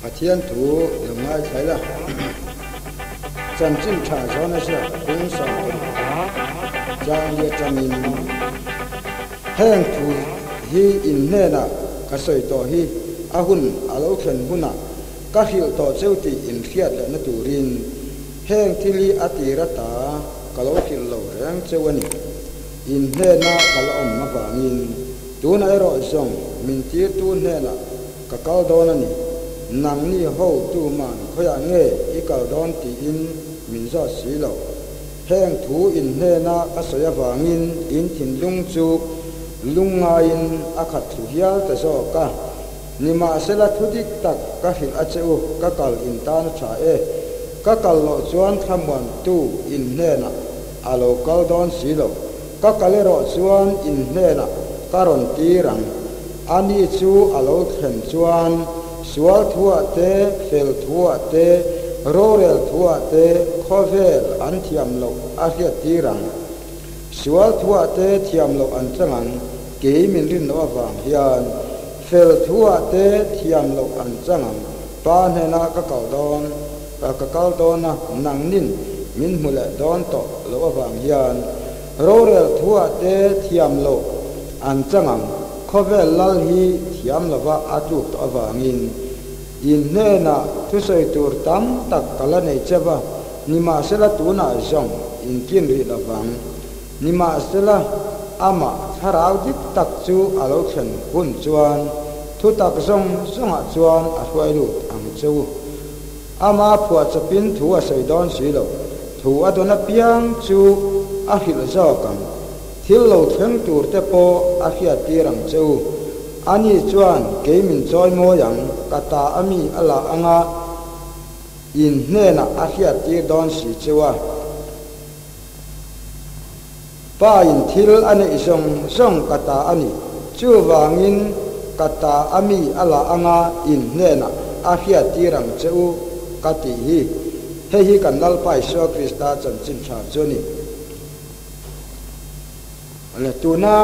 Pathian thu lo ngaithla ila. Chanchin tha zawn a ziak bung 70 chang li atangin heng thu hi in hnenah ka sawi tawh hi a hun a lo thlen hunah ka hrilh tawh cheu tih in hriat lehna turin heng thil hi a tir ata ka lo hrilh lo reng cheu a ni. In hnena ka la awm avangin tunah erawh zawng min tirtu hnenah ka kal dawn a ni. Nangni ho tuman khawiah nge i kal dawn tiin min zawt si lo. Heng thu in hnena ka sawi avangin in thinlung chu lungngaiin a khat thlu hial ta zawk a. Nimahsela thu dik tak ka hrilh a che u, ka kal in tan a tha e. Ka kal loh chuan thlamuantu in hnenah a lo kal dawn si lo. Ka kal erawh chuan in hnenah ka rawn tir ang. Ani chu a lo thlen chuan sual thuah te, fel thuah te, rorel thuah te khawvel an thiam loh a hriat tir ang. Sual thuah te thiam loh an chang ang, kei min rin loh avang hian fel thuah te thiam loh an chang ang. Pa hnenah ka kal dawn, ka kal dawn a, nangnin min hmu leh dawn tawh loh avang hian rorel thuah te thiam loh an chang ang, khawvel lal hi thiam lova a tluk tawh avangin in hnenah thusawi tur tam tak ka la nei che va, nimahsela tunah zawng in tlin rih lovang. Nimahsela, amah thlarau dik tak chu a lo thlen hun chuan thutak zawng zawngah chuan a hruai lut ang che u. Ama phuah chawpin thu a sawi dawn si lo, thu a dawn apiang chu a hrilh zawk ang. Thil lo thleng tur te pawh a hriattir ang che u. Ani chuan kei min chawi mawi ang, ka ta a mi a la anga in hnenah a hriattir dawn si che u a. Pa in thil a neih zawng zawng ka ta a ni. Chuvangin ka ta a mi a la anga in hnenah a hriattir ang che u ka tih hi. Hei hi kan Lalpa Isua Krista chanchin tha chu a ni. Le tuna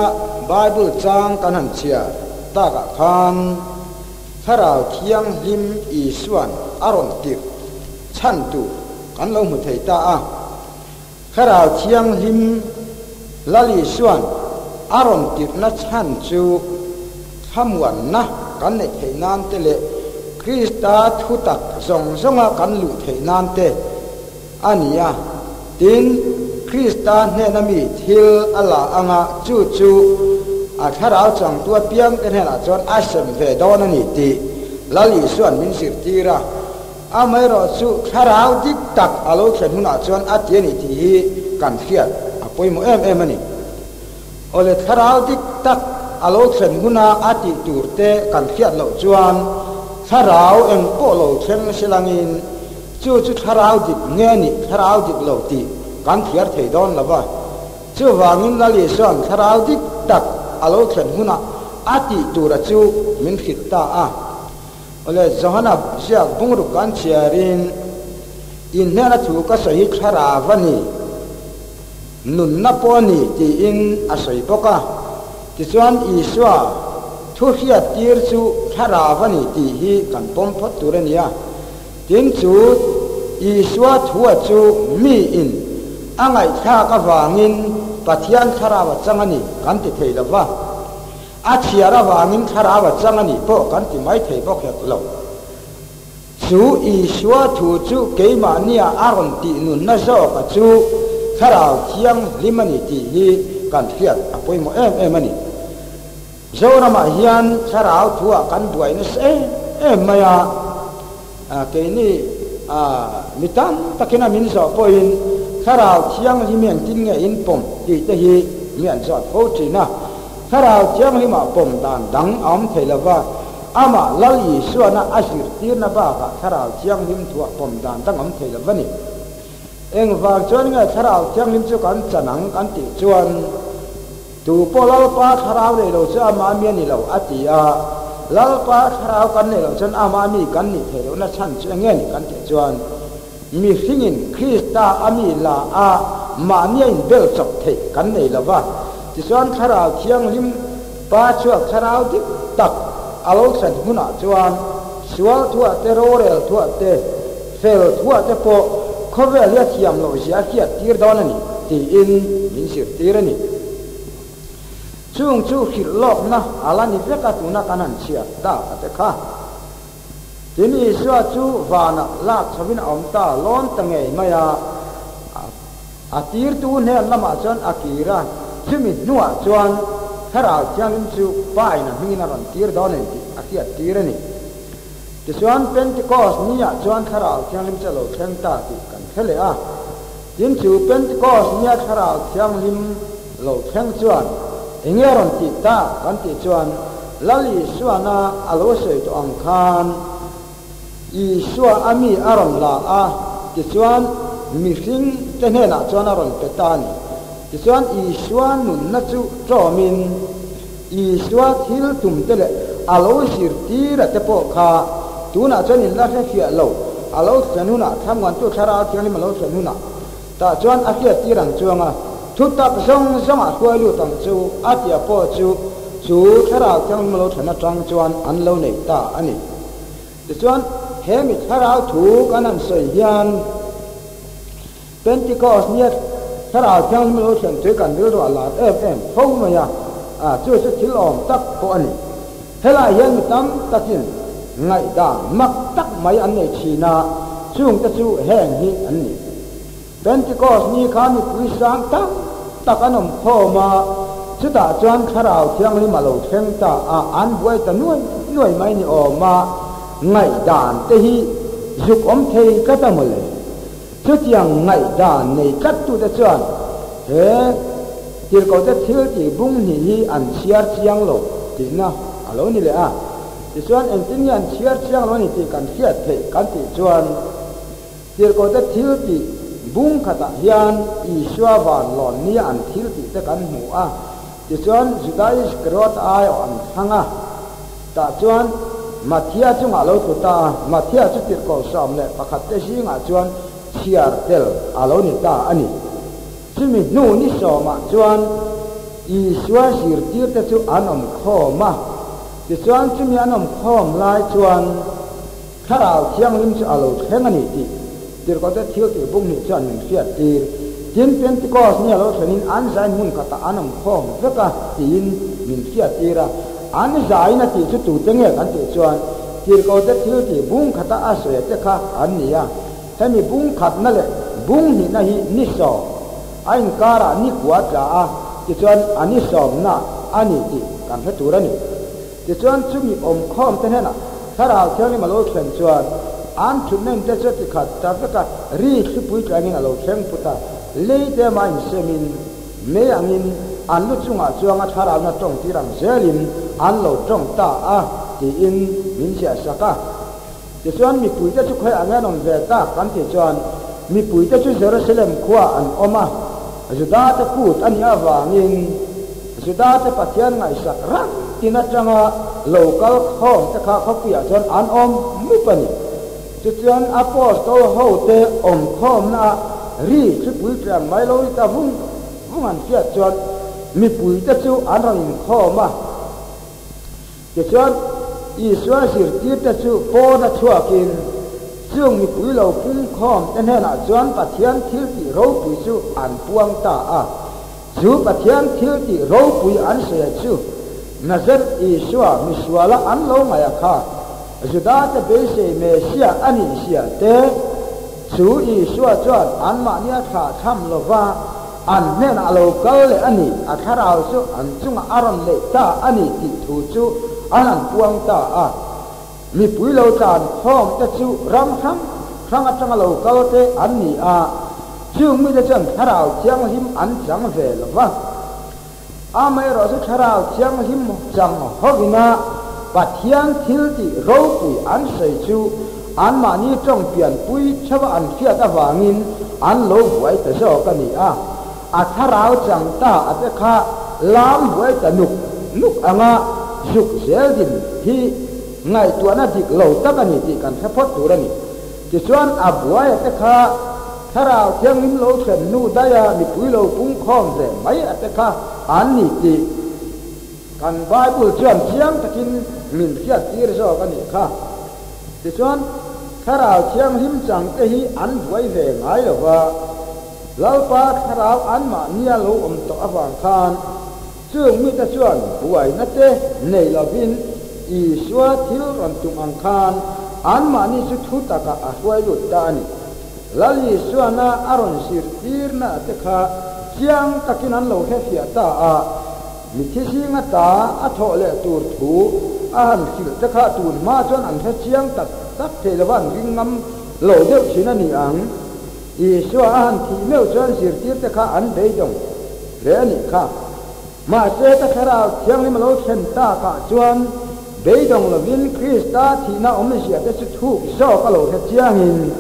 Bible chang kan han chhiar takah khan Thlarau Thianghlim Isua'n a rawn tirh chhan tur kan lo hmu thei ta a. Thlarau Thianghlim Lal Isua'n a rawn tirhna chhan chu thlamuanna kan neih theih nan te leh Krista thutak zawng zawnga kan luh theih nan te a ni a. Tin, Krista hnena mi thil a la anga chu chu a thlarau changtu apiangte hnenah chuan a sem ve dawn a ni tih Lal Isua'n min zirtir a. Amaherawhchu thlarau dik tak a lo thlen hunah chuan a ti a ni tih hi kan hriat a pawimawh em em a ni. Awle thlarau dik tak a lo thlen huna a tih tur te kan hriat loh chuan thlarau eng pawh lo thleng silangin chu chu thlarau dik nge nih thlarau dik lo tih kan thiar thei dawn lo va. Chuvangin Lal Isua'n thlarau dik tak a lo thlen hunah a tih tura chu min hrilh ta a. Awle Johana ziak bungruk kan chhiarin in hnena thu ka sawi hi thlarau a ni, nunna pawh a ni tiin a sawi bawk a. Tichuan Isua thu hriattir chu thlarau a ni tih hi kan pawm phawt tur a ni a. Tin chu Isua thua chu miin a ngaihthlak avangin Pathian thlarau a chang a ni kan ti thei lo va. A chhiar avangin thlarau a chang a nih pawh kan ti mai thei bawk hek lo. Chu Isua thu chu keimahnia a rawn tih nunna zawka chu thlarau thianghlim a ni tih hi kan hriat a pawimawh em em a ni. Zoramah hian thlarau thuah kan buai nasa em em mai a, keini mi tam takin a min zawh pawhin thlarau thianghlim hi engtin nge in pawm tih te hi mi an zawt fo thin a. Thlarau Thianghlimah pawm dan dang a awm thei lo va, amah Lal Isuana a zirtirna bakah Thlarau Thianghlim thuah pawm dan dang a awm thei lo va ni. Engvang chuan nge Thlarau Thianghlim chu kan chan ang kan tih chuan, Tu pawh Lalpa Thlarau nei lo chu amah mi a ni lo a ti a, Lalpa Thlarau kan neih loh chuan amah mi kan nih theih lohna chhan chu eng nge ni kan tih chuan, Mihringin Krista a mi la a mahni a inbel chawp theih kan nei lo va, tichuan Thlarau Thianghlim Pa chhuak Thlarau dik tak a lo thlen hunah chuan Sual thuah te, rorel thuah te, fel thuah te pawh khawvel hi a thiam loh zia a hriat tir dawn a ni, tiin min zirtir a ni. Chung chu hrilh lawkna a la ni vek a, tuna kan han chhiat tak a te kha. Tin, Isua chu vanah lak chhovin a awm ta lawn ta ngei mai a, a tirtu hnen lamah chuan a kir a, chumi hnuah chuan Thlarau Thianghlim chu Pain a hmingin a rawn tir dawn a ni tih a hriat tir a ni. Tichuan, Pentecost niah chuan Thlarau Thianghlim chu a lo thleng ta tih kan hre leh a. Tin, chu Pentecost nia Thlarau Thianghlim lo thleng chuan eng nge rawn tih tak kan tih chuan Lal Isuana a lo sawi tawh ang khan Isua a mi a rawn la a, tichuan mihring te hnenah chuan a rawn pe ta a ni. Tichuan Isua nunna chu ṭawmin Isua thil tum te leh a lo zirtir a te pawh kha tunah chuan in la hrefiah lo, a lo thlen hunah, Thlamuantu Thlarau Thianghlim a lo thlen hunah Tah chuan a hriattir ang chuang a, thutak zawng zawngah hruai lut ang chu a tia pawh chu chu thlarau thianghlim lo thlen atang chuan an lo nei ta a ni. Tichuan, he mi thlarau thu kan han sawi hian Pentecost nia thlarau thianghlim lo thlen tui kan rilru a lar em em fo mai a, chu chu thil awm tak pawh a ni. Helai hian mi tam takin ngaihdan mak tak mai an nei thin a, chungte chu heng hi an ni. Pentecost ni kha mipui sang tam tak an awm khawm a, chutah chuan Thlarau Thianghlim a lo thleng ta a, an buai ta nuai nuai mai ni awm a, ngaihdan te hi zuk awm thei tlat a mawle. Chutiang ngaihdan nei tlattute chuan he tirhkohte thil tih bung hnih hi an chhiar chiang lo tihna a lo ni leh a. Tichuan, engtin nge an chhiar chiang lo a ni tih kan hriat theih kan tih chuan, tirhkohte thil tih bung khatah hian Isua van lawn nia an thil tih te kan hmu a. Tichuan, Juda Iskariot aiawh an thlang a. Tah chuan Mathia chungah lo tlu ta a, Mathia chu tirhkoh 11 te zingah chuan chhiar tel a lo ni ta a ni. Chumi hnu ni sawmah chuan Isua zirtirte chu an awm khawm a, tichuan chumi an awm khawm lai chuan Thlarau Thianghlim chu a lo thleng a ni tih tirhkohte thil tih bung hnih chuan min hriattir. Tin, Pentecost ni a lo thlenin an zain hmun khatah an awm khawm vek a tiin min hriattir a. An zain a tih chu tute nge kan tih chuan tirhkohte thil tih bung khata a sawi te kha an ni a. Hemi bung khatna leh bung hnihna hi ni sawm a inkarah ni kua tla a, tichuan a ni sawmna a ni tih kan hre tur a ni. Tichuan chumi awmkhawm te hnenah Thlarau Thianghlim a lo thlen chuan an thutna in te chu a ti khat ta vek a, ri thlipui tlangin a lo thleng put a, lei te mah insemin mei angin an lu chungah chuanga Thlarauna tawng tir ang zelin an lo tawng ta a tiin min ziah sak a. Tichuan mipuite chu khawi ang an awm ve tak kan tih chuan mipuite chu Jerusalem khuaah an awm a, Judate kut a nih avangin Judate Pathian ngaihsak ram tin atanga lo kal khawm te kha khawpuiah chuan an awm mup a ni. Chutichuan Apostol hote awm khawmnaah ri thlipui tliang mai lo ita vung vung an hriat chuan mipuite chu an rawn inkhawm a. Tichuan, Isua zirtirte chu pawna chhuakin, chung mipui lo pungkhawmte hnenah chuan Pathian thiltih ropui chu an puang ta a. Chu Pathian thiltih ropui an sawi chu Nazareth Isua misuala an lo ngaih a kha, Judate beisei Messiah a nih zia te, chu Isua chuan anmahnia thlah tham lova, An hnenah a lo kal leh a ni, a thlarau chu an chungah a rawn leih ta a ni tih thu chu an han puang ta a. Mipui lo tlan khawm te chu ram hrang hrang atanga lo kal te an ni a, chung mite chuan thlarau thianghlim an chang ve lo va. Amaherawh chu thlarau thianghlim chang hovina Pathian thil tih ropui an sawi chu anmahni tawng pianpui theuha an hriat avangin an lo buai ta zawk a ni a. A thlarau chang ta a te kha lam buai ta nuk nuk anga zuk zel din hi ngaihtuahna dik lo tak a ni tih kan hre phawt tur a ni. Tichuan a buai a te kha Thlarau Thianghlim lo thlen hnu daia mipui lo pungkhawm ve mai a te kha an ni tih kan Bible chuan chiang takin min hriattir zawk a nih kha. Tichuan, Thlarau Thianghlim changte hi an buai ve ngai lo va, Lalpa Thlarau anmahnia lo awm tawh avang khan chung mite chuan buaina te nei lovin Isua thil rawn tum ang khan anmahni chu thu takah a hruai lut ta a ni. Lal Isuana a rawn zirtirna te kha chiang takin an lo hrefiah ta a. Mithi zinga ta a thawh leh tur thu a han hrilh te kha tun hma chuan an hre chiang tak tak thei lova an ring ngam lo deuh thin a ni ang. Isua a han thih meuh chuan zirtir te kha an beidawng hle a nih kha. Mahse ka Thlarau Thianghlim a lo thlen takah chuan beidawng lovin Krista thihna awmzia te chu thuk zawk a lo hre chiangin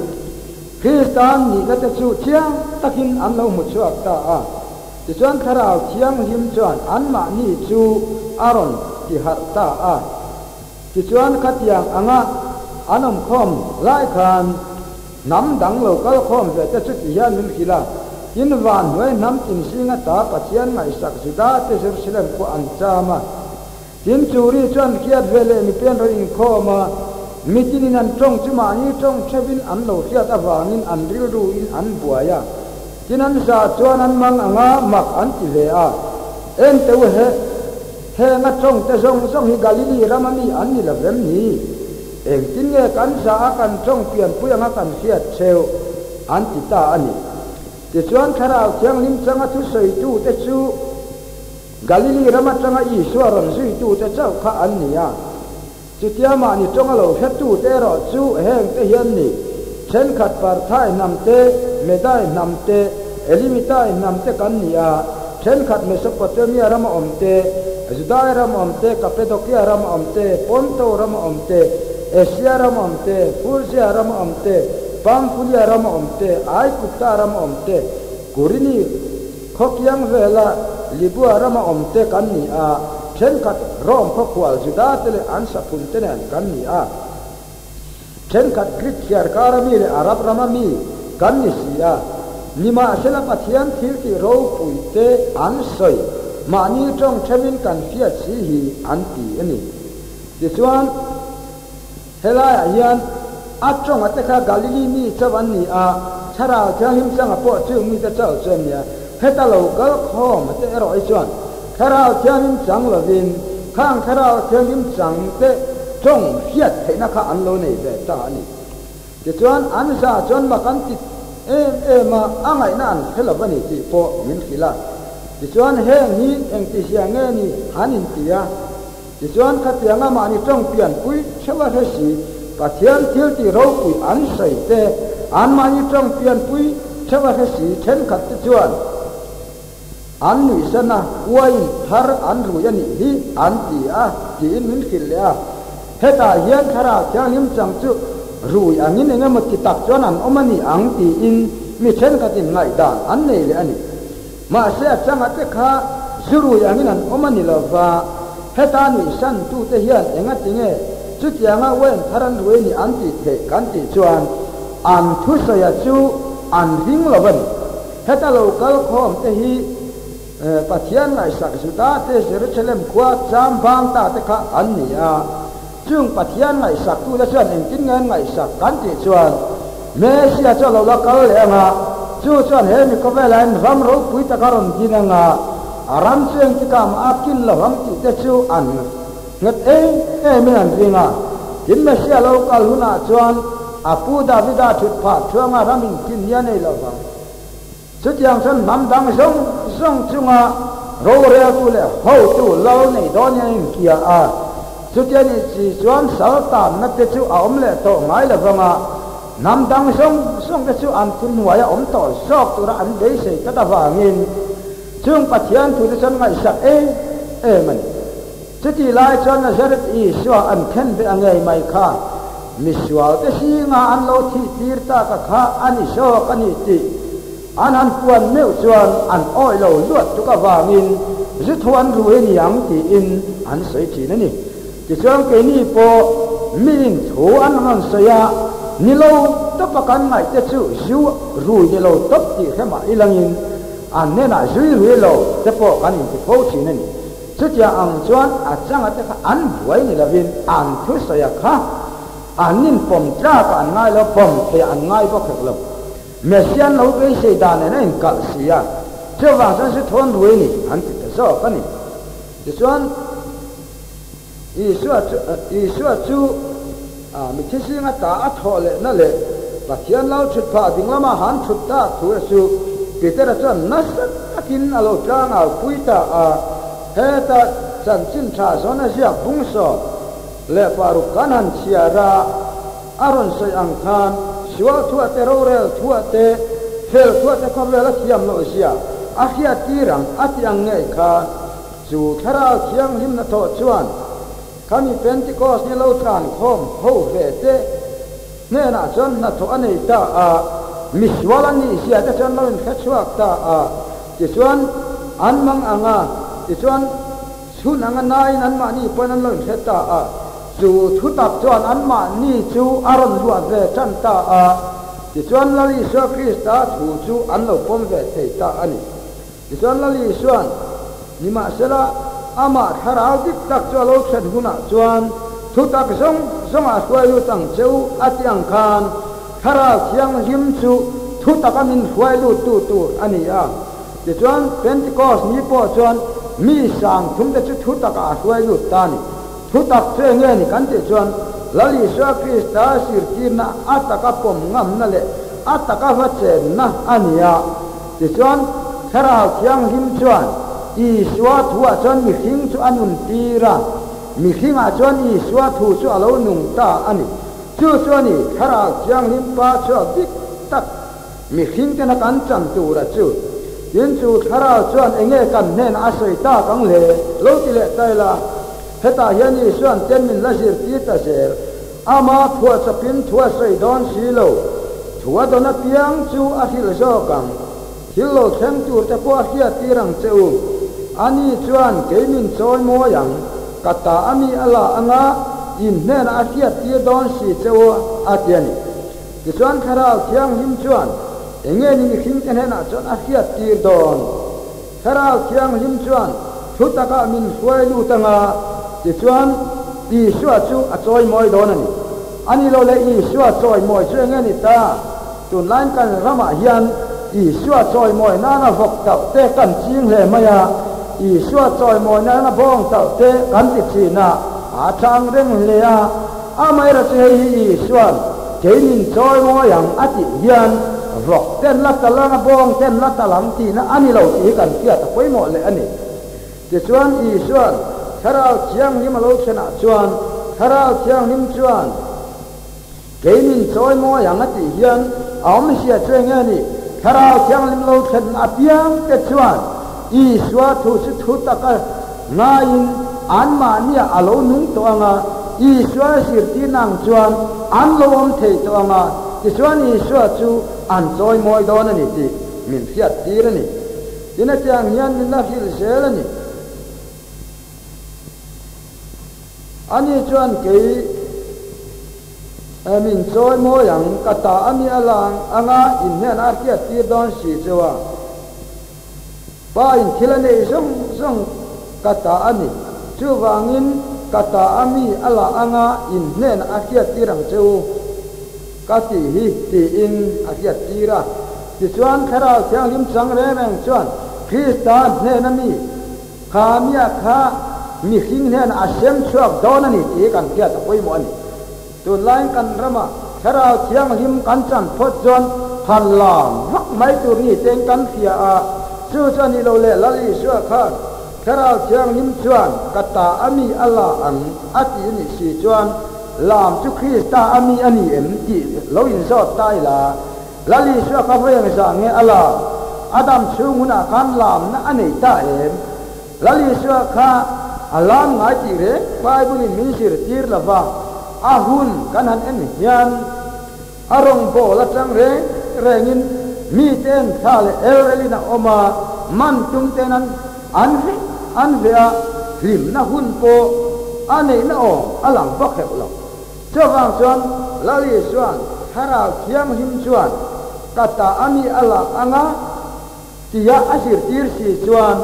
Krista nihna te chu chiang takin an lo hmu chhuak ta a. Tichuan Thlarau Thianghlim chuan anmahni chu a rawn ti harh ta a. Tichuan khatiang anga an awmkhawm lai khan hnam dang lo kal khawm ve te chu ti hian min hrilh a, Tin van hnuai hnam tin zinga ta Pathian ngaihsak Juda te Jerusalem khua an cham a. Tin churi chuan hriat ve leh mipian rawn inkhawm a, mitinin an tawng chu mahni tawng theuhin an lo hriat avangin an rilruin an buai a. Tin an za chuan an mang anga mak an ti ve a, Ente u he, heng a tawng te zawng zawng hi Galili rama mi an ni lo vem ni? Engtin nge kan za a kan tawng pianpui anga kan hriat theuh? an ti ta a ni. Tichuan Thlarau Thianghlim changa thusawitute chu, Galili ram atanga Isua rawn zuitute chauh kha an ni a. Chutia mahni tawnga lo hretute erawh chu hengte hian ni, thenkhat Parthai hnam te, Medai hnam te, Elimitai hnam te kan ni a, thenkhat Mesopotamia rama awm te, Judai rama awm te, Kapedokia rama awm te, Ponto rama awm te, Asia rama awm te, Furgia rama awm te, Pamfulia rama awm te, Aigupta rama awm te, Kurini, Khawkiang vela Libua rama awmte kan ni a, thenkhat Rome khawkhual Judate leh an saphunte nen kan ni a, thenkhat Greek thiarkara mi leh Arab rama mi kan ni si a. Nimahsela Pathian thiltih ropuite an sawi, mahni tawng theuhin kan hriat si hi an ti a ni. Tichuan. Helaiah hian a tawnga te kha Galili mi chauh an ni a, Thlarau Thianghlim changa pawh chung mite chauh chu an ni a. Heta lo kal khawm te erawh hi chuan Thlarau Thianghlim chang lovin khang Thlarau Thianghlim chang te tawng hriat theihna kha an lo nei ve ta a ni. Tichuan an za chuan mak an ti em em a, a ngaihna an hre lo a ni tih pawh min hrilh a. Tichuan heng hi engtizia nge ni an inti a? Tichuan khatianga mahni tawng pianpui theuh a hre si, Pathian thil tih ropui an sawi te, anmahni tawng pianpui theuh a hre si thenkhat te chuan an nuihsan a, uaiin thar an rui a nih hi an ti a, tiin min hrilh leh a. Hetah hian Thlarau Thianghlim chang chu rui angin eng emaw ti tak chuan an awm a ni ang tiin mi thenkhatin ngaihdan an nei leh a ni. Mahse a changa te kha zurui angin an awm a ni lo va, heta nuihsan tute hian enga tinge chutianga uain thar an ruai ni an tih theih kan tih chuan an thusawia chu an ring lo a ni. Heta lo kal khawm te hi Pathian ngaihsak Juda te Jerusalem khua cham bang ta te kha an ni a, chung Pathian ngaihsak tute chuan engtin nge an ngaihsak kan tih chuan Messia chu a lo la kal leh ang a, chu chuan he mi khawvelah hian ram ropui tak a rawn din ang a, a ram chu engtikah mah a kin lo ang tih te chu an nghet em emin an ring a. Tin, Messia lo kal hunah chuan a pu Davida thut phah thuanga ram inkin ni a nei lo vang. Chutiang chuan hnam dang zawng zawng chunga roreltu leh hotu lal nei dawn hian a inkia a. Chutia nih chi chuan sal tanna te chu a awm leh tawh ngai lo vang a, hnam dang zawng zawng te chu an thuhnuaia awm tawh zawk tura an beisei tlat avangin chung Pathian thu te chuan ngaihsak em em a ni. Chutih lai chuan Nazareth Isua an khen ve a ngei mai kha, misualte singa an lo thih tir tak a kha a ni zawk a ni tih an han puan meuh chuan an awih lo luat tuk avangin zu tho an rui a ni ang tiin an sawi thin a ni. Tichuan keini pawh miin thu an rawn sawi a, ni lo tawpa kan ngaihte chu zu rui ni lo tawp tih hre mah ilangin an hnenah zui rui lo te pawh kan inti fo thin a ni. Chutiang ang chuan a changa te kha an buai ni lovin an thusawi a kha. An nin pawm tlakah an ngai lo, pawm theihah an ngai bawk hek lo. Messiah an lo beisei dan nen a inkalh si a, chuvang chuan si thawn ruai ni an ti ta zawk a ni. Tichuan, Isua chu Isua chu mitthi zinga ta a thawh lehna leh Pathian lo thut phah ding lama han thut tak thu chu Petera chuan nasa takin a lo tlangau pui ta a. Heta chanchin tha zawn a ziak bung sawm leh paruk kan han chhiar a, a rawn sawi ang khan sual thuah te rorel thuah te fel thuah te khawvel a thiam loh zia a hriat tir ang a ti ang ngei khan Chu Thlarau Thianghlimna thawh chuan khami Pentecost ni lo tlan khawm ho ve te hnenah chuan hnathawh a nei ta a, misual a nih zia te chuan lo inhre chhuak ta a, tichuan an mang ang a, tichuan chhun anga naiin anmahni pawhin an lo inhre ta a, chu thutak chuan anmahni chu a rawn luah ve tan ta a, tichuan Lal Isua Krista thu chu an lo pawm ve thei ta a ni. Tichuan Lal Isua'n, Nimahsela, amah thlarau dik tak chu a lo thlen hunah chuan thutak zawng zawngah hruai lut ang che u a ti ang khan Thlarau Thianghlim chu thutaka min hruai luttu tur a ni a. Tichuan Pentecost ni pawh chuan mi sang thumte chu thutakah a hruai lut ta a ni. Thutak chu enge ni kan tih chuan Lal Isua Krista zirtirna a taka pawm ngamna leh a taka va chenna a ni a. Tichuan, Thlarau Thianghlim chuan Isua thuah chuan mihring chu a nun tir a, mihringah chuan Isua thu chu a lo nung ta a ni. Chu chu a ni, Thlarau Thianghlim Pa chhuak dik tak mihring tena kan chan tura chu. Tin, chu Thlarau chuan enge kan hnenah a sawi tak ang le? Lo ti leh ta ila, hetah hian Isua'n ten min la zirtir ta zel. Ama phuahchawpin thu a sawi dawn si lo. Thu a dawn apiang chu a hrilh zawk ang. Thil lo thleng tur te pawh a hriattir ang che u. Ani chuan kei min chawi mawi ang, ka ta a mi a la anga in hnenah a hriattir dawn si che u a ti a ni. Tichuan Thlarau Thianghlim chuan enge ni mihringte hnenah chuan a hriattir dawn? Thlarau Thianghlim chuan thu takah min hruai lut anga, tichuan Isua chu a chawimawi dawn a ni. A ni lo le, Isua chawimawi chu enge ni ta? Tunlaiin kan ramah hian Isua chawimawi nana vawk tauh te kan ching hle mai a, Isua chawimawi nana bawng tauh te kan ti thin a, a chang reng hle a. Amaherawhchu hei hi Isua'n kei min chawimawi ang a tih hian vawk ten la tal ang a, bawng ten la tal ang tihna a ni lo tih hi kan hriat a pawimawh leh a ni. Tichuan Isua'n Thlarau Thianghlim a lo thlenah chuan Thlarau Thianghlim chuan kei min chawimawi ang a tih hian a awmzia chu enge a ni? Thlarau Thianghlim lo thlen apiang te chuan Isua thu chu thu taka Ngaiin anmahniah a lo nung tawh ang a, Isua zirtirna ang chuan an lo awm thei tawh ang a, tichuan Isua chu an chawimawi dawn a ni tih min hriattir a ni. Tin, hetiang hian min la hrilh zel a ni. Ani chuan kei min chawimawi ang, ka ta a mi a lang ang a, inhnenah a hriattir dawn si cheu a. Pa in thil a neih zawng zawng ka ta a ni. Chuvangin ka ta a mi a la anga in hnenah a hriattir ang che u ka tih hi tiin a hriattir a. Tichuan Thlarau Thianghlim chang reng reng chuan Krista hnena mi kha mia kha mihring hnenah a sem chhuak dawn a ni tih hi kan hriat a pawimawh a ni. Tunlaiin kan rama Thlarau Thianghlim kan chan phawt chuan han lam vak mai tur ni tein kan hria a, chu chu a nih loh leh Lal Isua khan Thlarau Thianghlim chuan ka ta a mi a la ang a ti a nih si chuan lam chu Krista a mi a ni em tih lo inzawt ta ila, Lal Isua kha vawi engzah nge a la? A dam chhung hunah khan lamna a nei ta em? Lal Isua kha a lam ngai tih reng Bible-in min zirtir lo va, a hun kan han en hian a rawngbâwl aṭang reng rengin mite'n thla leh elrelin a awm a, man tum te'n an an veh an veh a, hlimna hun pawh a neihna awm a lang bawk heuh lo. Chuvang chuan Lal Isua'n Thlarau Thianghlim chuan ka ta a mi a lak anga, Tia a zirtir si chuan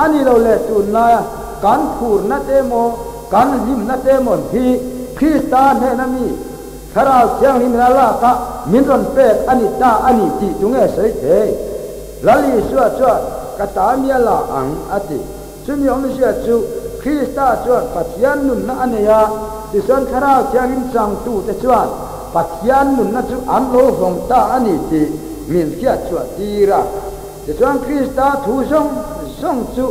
a ni lo le tunlaia kan phurna te maw, kan hlimna te mawn hi Krista hnena mi Thlarau Thianghlim ina lak a min rawn pek a ni ta a ni tih tu nge sawi thei? Lal Isua chuan, Ka ta mi a la ang, a ti. Chumi awmzia chu Krista chuan Pathian nunna a nei a, tichuan Thlarau Thianghlim changtute chuan Pathian nunna chu an lo vawng ta a ni tih min hriatchhuah tir a. Tichuan Krista thu zawng zawng chu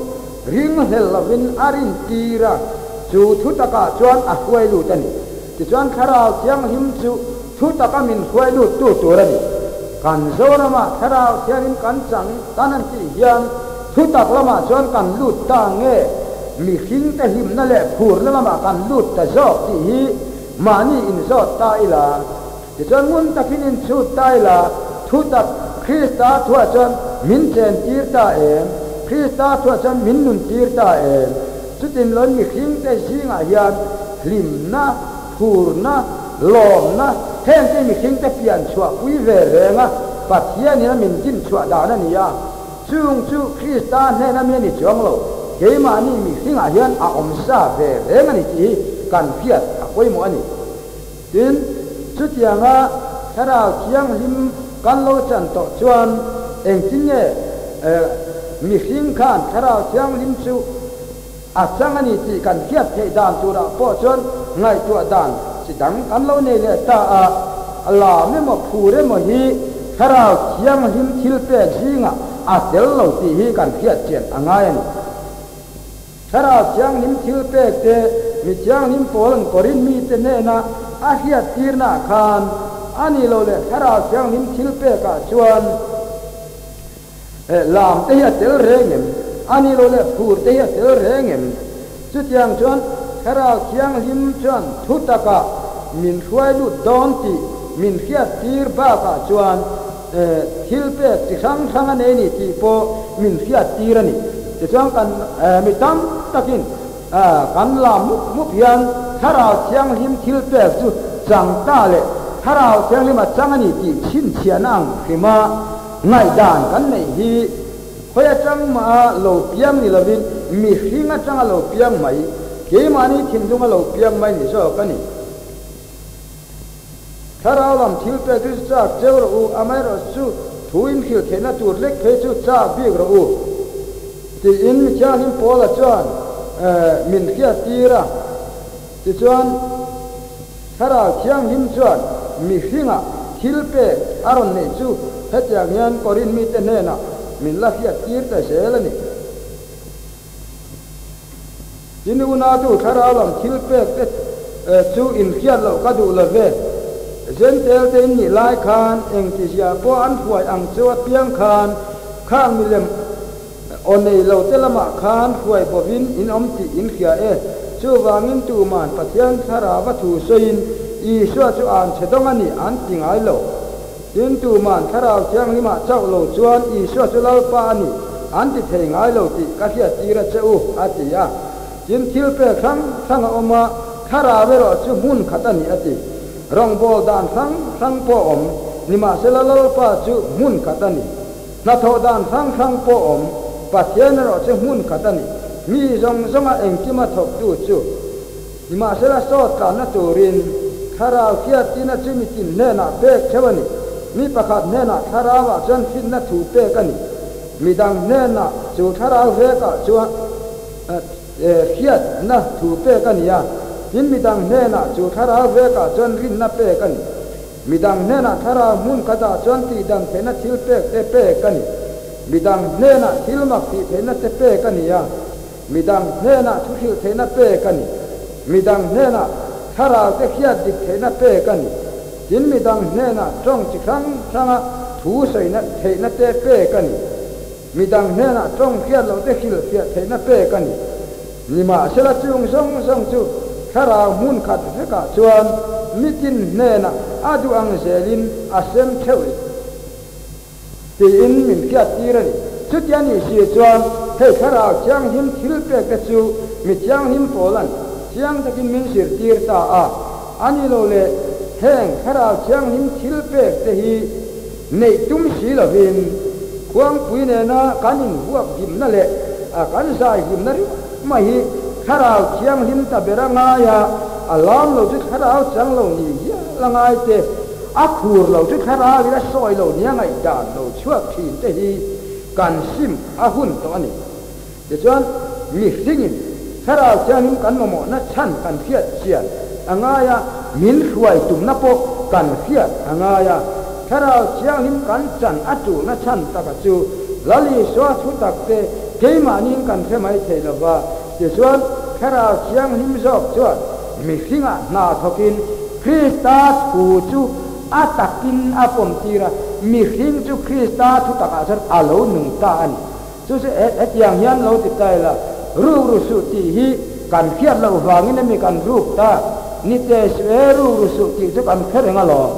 ringhlel lovin a rintir a, chu thu takah chuan a hruai lut a ni. Tichuan Thlarau Thianghlim chu thu taka min hruai lut tu tur a ni. Kan Zoramah Thlarau Thianghlim kan chang tan an tih hian thu tak lamah chuan kan lut ta nge mihringte hlimna leh phurna lamah kan lut ta zawk tih hi mahni inzawt ta ila. Tichuan ngun takin inchhut ta ila thu tak Krista thuah chuan min chentir ta em? Krista thuah chuan min nuntir ta em? Chutin lawi mihringte zingah hian hlimna, phurna, lawmna hengte mihringte pian chhuahpui ve reng a, Pathianin a min din chhuah dan a ni a. Chung chu Krista hnena mi a ni chuang lo, keimahni mihringah hian a awm sa ve reng a ni tih hi kan hriat a pawimawh a ni. Tin, chutianga Thlarau Thianghlim kan lo chan tawh chuan engtin nge mihring khan Thlarau Thianghlim chu a chang a ni tih kan hriat theih dan turah pawh chuan ngaihtuah dan chi dang kan lo nei leh ta a, a lam emaw phur emaw hi Thlarau Thianghlim thil pek zingah a tel lo tih hi kan hriat chian a ngai a ni. Thlarau Thianghlim thil pek te mi thianghlim pawl an Korin mite hnena a hriattirnaah khan a ni lo leh Thlarau Thianghlim thil pekah chuan lam te hi a tel reng em? A ni lo leh phur te hi a tel reng em? Chutiang chuan Thlarau Thianghlim chuan thu takah min hruai lut dawn tih min hriattir bakah chuan Thil pek chi hrang hrang a nei ni tih pawh min hriattir a ni. Tichuan kan mi tam takin kan la mup mup hian Thlarau Thianghlim thil pek chu chang ta leh Thlarau Thianghlim a chang a ni tih chhinchhiahna ang hrima ngaihdan kan neih hi khawi atang mah a lo piang ni lovin mihring atanga lo piang mai, keimahni thinlunga lo piang mai ni zawk a ni. Thlarau lam thil pek chu chak cheu rawh u, amaherawh chu thu inhrilh theihna tur lek phei chu chak bik rawh u, tiin mi thianghlim Paula chuan min hriattir a. Tichuan, Thlarau Thianghlim chuan mihringah thil pek a rawn neih chu hetiang hian Korin mite hnenah min la hriattir ta zel a ni. Tin, unatu thlarau lam thil pek te chu inhriat loh ka duh lo ve. Zentel te in nih lai khan engtizia pawh an hruai ang chu apiang khan khang milem aw nei lo te lamah khan hruai bovin in awm tih in hria e. Chuvangin tuman Pathian thlarau a thu sawiin Isua chu an chhe dawng a ni an ti ngai lo. Tin, tuman Thlarau Thianghlimah chauh lo chuan Isua chu Lalpa a ni an ti thei ngai lo tih ka hriattir a che u, a ti a. Tin, thil pek hrang hrang a awm a, Thlarau erawh chu hmun khat a ni, a ti. Rawngbâwl dan hrang hrang pawh awm, nimahsela Lalpa chu hmun khat a ni. Hnathawh dan hrang hrang pawh awm, Pathian erawh chu hmun khat a ni. Mi zawng zawnga engkima thawktu chu. Nimahsela sawt tlanna turin Thlarau hriattina chu mi tin hnenah pek theuh a ni. Mi pakhat hnenah Thlarauah chuan hrinna thu pek a ni. Mi dang hnenah chu Thlarau vekah chuan hriatna thu pek a ni a, tin mi dang hnenah chu Thlarau vekah chuan rinna pek a ni. Mi dang hnenah Thlarau hmun khatah chuan tihdan theihna thil pek te pek a ni. Mi dang hnenah thil mak tih theihna te pek a ni a. Midang hnenah thu hrilh theihna pek a ni. Midang hnenah thlarau te hriat dik theihna pek a ni. Tin midang hnenah tawng chi hrang hranga thu sawina theihna te pek a ni. Midang hnenah tawng hriat loh te hrilh fiah theihna pek a ni. Nimahsela chung zawng zawng chu thlarau hmun khat vekah chuan mitin hnenah a duh ang zelin a sem theuh. Tiin min hriattir a ni. Chutia nih si chuan hei Thlarau Thianghlim thil pek te chu mi thianghlim pawl an chiang takin min zirtir ta a. A ni lo le, heng Thlarau Thianghlim thil pek te hi neih tum si lovin khuangpui nena kan invuak hlimna leh kan zai hlimna ringawt mai hi Thlarau Thianghlim ta ber a ngai a. a lam lo chu thlarau chang lo ni hial a ngai te, a khur lo chu thlarau in a sawi lo nia ngaihdan lo chhuak thin te hi kan sim a hun tawh a ni. Tichuan, mihringin thlarau thianghlim kan mamawhna chhan kan hriat chian a ngai a, min hruai tumna pawh kan hriat a ngai a. Thlarau thianghlim kan chan a tulna chhan taka chu Lal Isua thu takte keimahniin kan hre mai thei lo va. Tichuan, thlarau thianghlim zawk chuan mihringah hna thawkin Krista thu chu a takin a pawmtir a, mihring chu Krista thu takah chuan a lo nung ta a ni. Chu chu hetiang hian lo ti ta ila, ruk ru suh tih hi kan hriat loh vangin emi kan ruk ta? Ni te suh e, ruk ru suh tih chu kan hre reng alawm.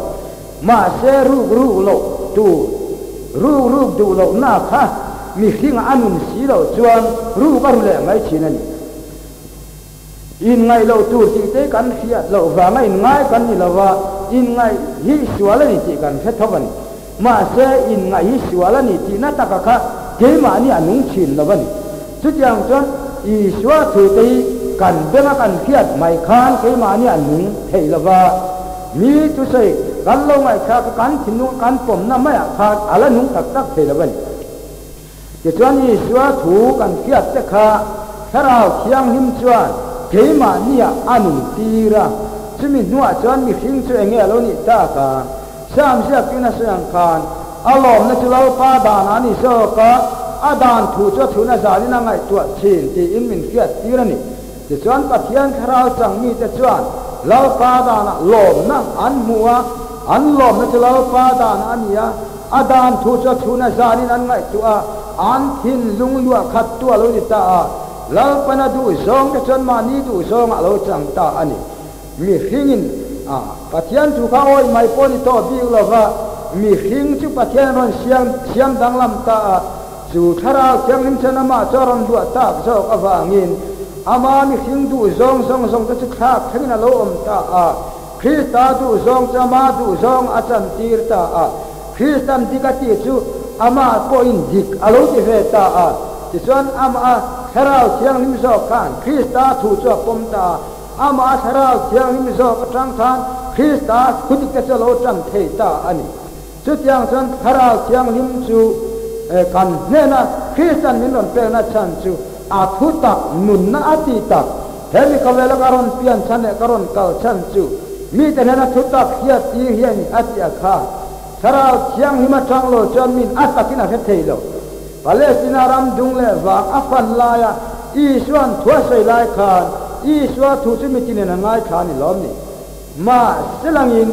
Mahse ruk ruk loh tur, ruk ruk duh lohna kha mihringa a nun si loh chuan ruk a ru leh mai thin a ni. Inngaih loh tur tih te kan hriat loh vanga inngai kan ni lo va, inngaih hi sual a ni tih kan hre tho a ni. Mahse, inngaih hi sual a ni tihna taka kha keimahni a nung thin lo a ni. Chutiang chuan Isua thute hi kan benga kan hriat mai khan keimahni a nung thei lo va, mi thusawi kan lo ngaihthlak a kan thinlung kan pawmna maiah khan a la nung tak tak thei lo a ni. Tichuan Isua thu kan hriat te kha Thlarau Thianghlim chuan keimahniah a nun tir a, chumi hnuah chuan mihring chu enge a lo nih tak a? Sam ziaktuin a sawi ang khan, A lawmna chu Lalpa danah a ni zawk a, a dan thu chu a chhun a zanin a ngaihtuah thin tiin min hriat tir a ni. Tichuan Pathian Thlarau chang mite chuan Lalpa danah lawmna an hmu a, an lawmna chu Lalpa danah a ni a, A dan thu chu a chhun a zanin an ngaihtuah a, an thinlung luah khat tu a lo ni ta a, Lalpan a duh zawng te chuan mahni duh zawngah a lo chang ta a ni. Mihringin a Pathian thu kha awih mai pawh ni tawh bik lo va, mihring chu Pathian rawn siam siam danglam ta a, chu Thlarau Thianghlim chuan amah chu a rawn luah tak zawk avangin ama mihring duh zawng zawng zawng te chu thlak thlengin a lo awm ta a. Krista duhzawng chu ama duhzawng a chantir ta a, Kristan dik a tih chu amah pawhin dik a lo ti ve ta a. Tichuan, amah Thlarau Thianghlim zawk khan Krista thu chu a pawm ta a, amah Thlarau Thianghlim zawk atang khan Krista thu dikte chu a lo tan thei ta a ni. Chutiang chuan Thlarau Thianghlim chu kan hnena Kristan min rawn pekna chhan chu a thu tak, nunna a ti tak. He mi khawvela ka rawn pian chhan leh ka rawn kal chhan chu mite hnena thu tak hriat tir hi a ni a ti a kha. Thlarau Thianghlim atang lo chuan min a takin a hre thei lo. Palestina ram dung leh vang a fan laia Isua'n thu a sawi lai khan Isua thu chu mitinin a ngaithla a ni lawm ni? Mahse langin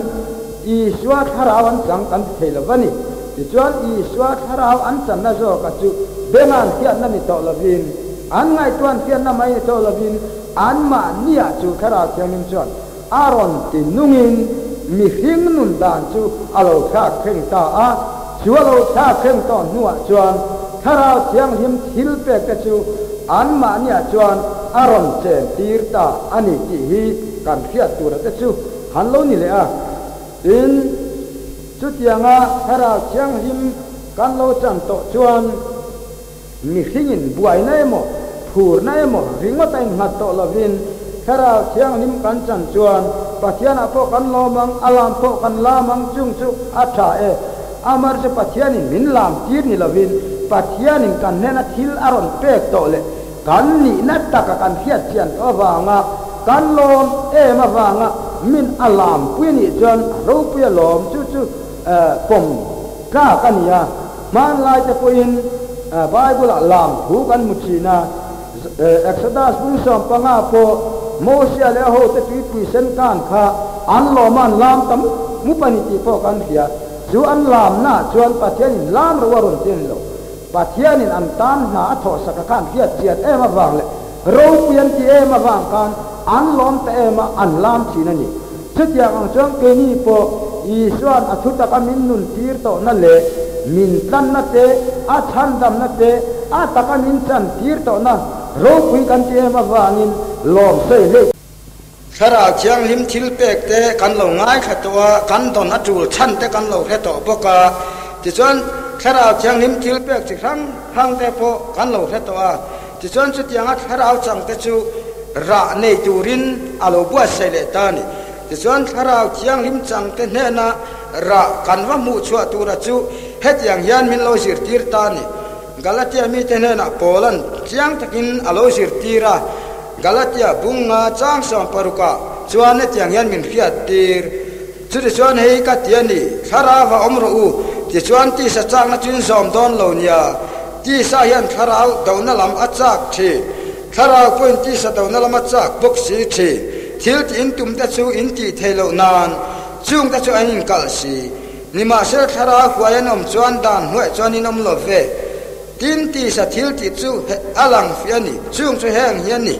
Isua thlarau an chang kan ti thei lo va ni. Tichuan Isua thlarau an channa zawka chu bengan hriatna ni tawh lovin, an ngaihtuan hriatna mai ni tawh lovin, anmahniah chu Thlarau Thianghlim chuan a rawn ti nungin mihring nun dan chu a lo thlak thleng ta a. Chu a lo thlak thleng tawh hnuah chuan Thlarau Thianghlim thil pekte chu anmahniah chuan a rawn chen tir ta a ni tih hi kan hriat tura te chu han lo ni leh a. Tin, chutianga Thlarau Thianghlim kan lo chan tawh chuan mihringin buaina emaw, phurna emaw ringawt a innghat tawh lovin Thlarau Thianghlim kan chan chuan Pathianah pawh kan lawm ang, a lam pawh kan lam ang chung chu a tha e. Amar chu Pathianin min lam tir ni lovin Pathianin kan hnena thil a rawn pek tawh leh Kan nihna taka kan hriat chian tawh avanga kan lawm em avanga min a lampui a nih chuan a ropui a lawm chu chu pawm tlak a ni a. Hmanlai te pawhin Bible-ah lam thu kan hmu thin a, Exodus bung 15 pawh Mosia leh a hote tuipui sen kan kha an lawm a an lam ta mup mup a ni tih pawh kan hria. Chu an lamnaah chuan Pathianin lam ro a rawn ti a ni lo. Pathianin an tan hna a thawhsak a khan hriat chian em avang leh ropui an ti em avang khan an lawm ta em a, an lam thin a ni. Chutiang ang chuan keini pawh Isua'n a thu taka min nun tir tawhna leh min tlanna te, a chhandamna te, a taka min chan tir tawhna ropui kan ti em avangin lawm sawi hlei. Thlarau Thianghlim thil pek te kan lo ngaithla tawh a, kan dawn a tul chhan te kan lo hre tawh bawk a. Tichuan, Thlarau Thianghlim thil pek chi hrang hrang te pawh kan lo hre tawh a. Tichuan, chutianga Thlarau chang te chu rah nei turin a lo buatsaih leh ta a ni. Tichuan Thlarau Thianghlim changte hnena rah kan va hmuh chhuah tura chu hetiang hian min lo zirtir ta a ni. Galatia mite hnenah Paula'n chiang takin a lo zirtir a, Galatia bunga chang sawmparukah chuan hetiang hian min hriattir, Chutichuan hei ka ti a ni, Thlarau va awm rawh u, tichuan tisa chakna chu in zawm dawn lo nia. Tisa hian thlarau dohna lam a chak thin, thlarau pawhin tisa dohna lam a chak bawk si thin. Thil tih in tum te chu in tih theih loh nan chung te chu an inkalh si. Nimahsela thlarau huai an awm chuan dan hnuaih chuan in awm lo ve. Tin, tisa thil tih chu a lang fiah a ni, chung chu heng hi a ni.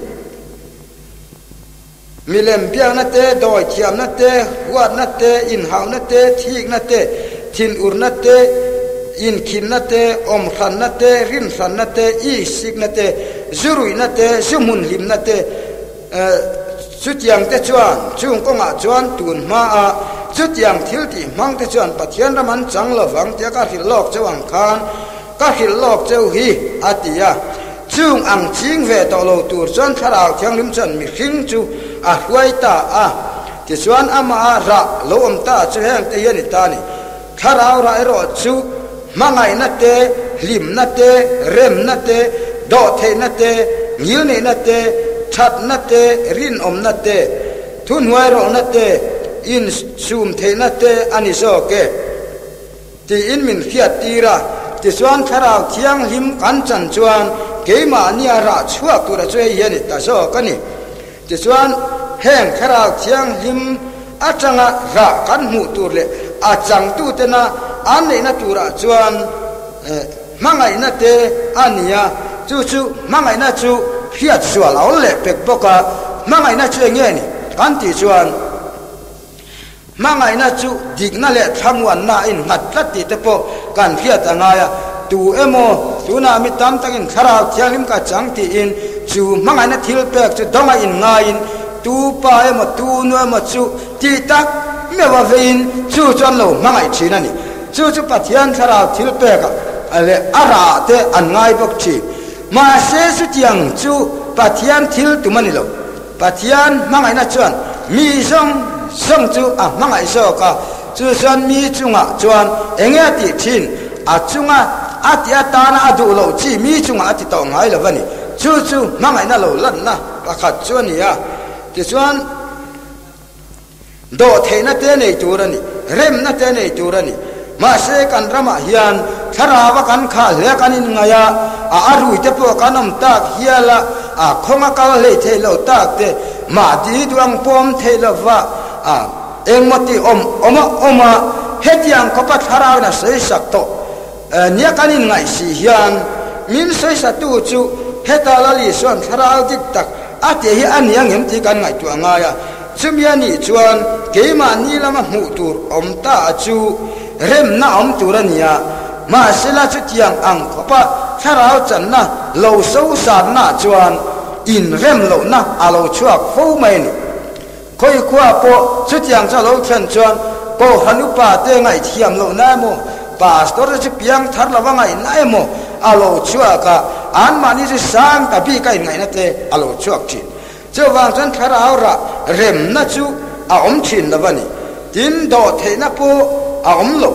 Milem biakna te, dawi thiamna te, huatna te, inhauhna te, thikna te, thinurna te, inkhinna te, awmhranna te, rinhranna te, isikna te, zuruihna te, zuhmun hlimna te, chutiang te chuan chung kawngah chuan tun hmaa chutiang thil tih hmang te chuan Pathian ram an chang lovang tia ka hrilh lawk cheu ang khan Ka hrilh lawk cheu hi, a ti a. Chung ang ching ve tawh lo tur chuan Thlarau Thianghlim chuan mihring chu a hruai ta a. Tichuan amaha rah lo awm ta chu heng te hi a ni ta a ni. Thlarau rah erawh chu hmangaihna te, hlimna te, remna te, dawhtheihna te, ngilneihna te, thatna te, rinawmna te, thuhnuairawlhna te, insumtheihna te a ni zawk e. Tiin min hriattir a, tichuan Thlarau Thianghlim kan chan chuan keimahnia rah chhuak tura chu hei hi a ni ta zawk a ni. Tichuan heng Thlarau Thianghlim atanga rah kan hmuh tur leh a changtutena an neihna turah chuan hmangaihna te a ni a, chu chu hmangaihna chu hriat sual a awl leh pek bawk a, hmangaihna chu eng nge ni kan tih chuan, Hmangaihna chu dikna leh thlamuanna a innghat tlat tih te pawh kan hriat a ngai a. Tu emaw, tunah mi tam takin Thlarau Thianghlim ka chang tiin chu hmangaihna thil pek chu dawnga inngaiin tu pa emaw tu nu emaw chu tih tak meuh a veiin chu chu an lo hmangaih thin a ni. Chu chu Pathian Thlarau thil pekah leh a rah te an ngai bawk thin. Mahse chutiang chu Pathian thil tum a ni lo. Pathian hmangaihna chuan mi zawng zawng chu a hmangaih zawk a, chu chuan mi chungah chuan enge a tih thin? A chunga a tih atana a duh loh chi mi chungah a ti tawh ngai lo a ni. Chu chu hmangaihna lo lanna pakhat chu a ni a, tichuan Dawhtheihna te nei tur a ni, remna te nei tur a ni. Mahse kan ramah hian thlarau a kan khah hle kan inngaih a, a a rui te pawh kan awm tak hial a, a khawng a kal hlei theih loh tak te, mahni duh ang pawm theih lova a engmaw ti awm awm a awm a, hetiang khawpa thlarauin a sawisak tawh nia kan inngaih si hian min sawisatu chu heta Lal Isua'n thlarau dik tak a tih hi a ni ang em tih kan ngaihtuah ngai a. Chumi a nih chuan keimahni lama hmuh tur awm ta a chu remna awm tur a ni a, mahsela chutiang ang khawpa thlarau channa lo sosanna chuan inrem lohna a lo chhuak fo mai a ni. Khawi khua pawh chutiang chu a lo thlen chuan Kohhran upa te ngaihthiam lohna emaw, Pastor te chu piang thar lova ngaihna emaw a lo chhuak a, anmahni chu sang ta bik a inngaihna te a lo chhuak thin. Chuvang chuan thlarau rah remna chu a awm thin lo a ni. Tin, dawhtheihna pawh a awm lo.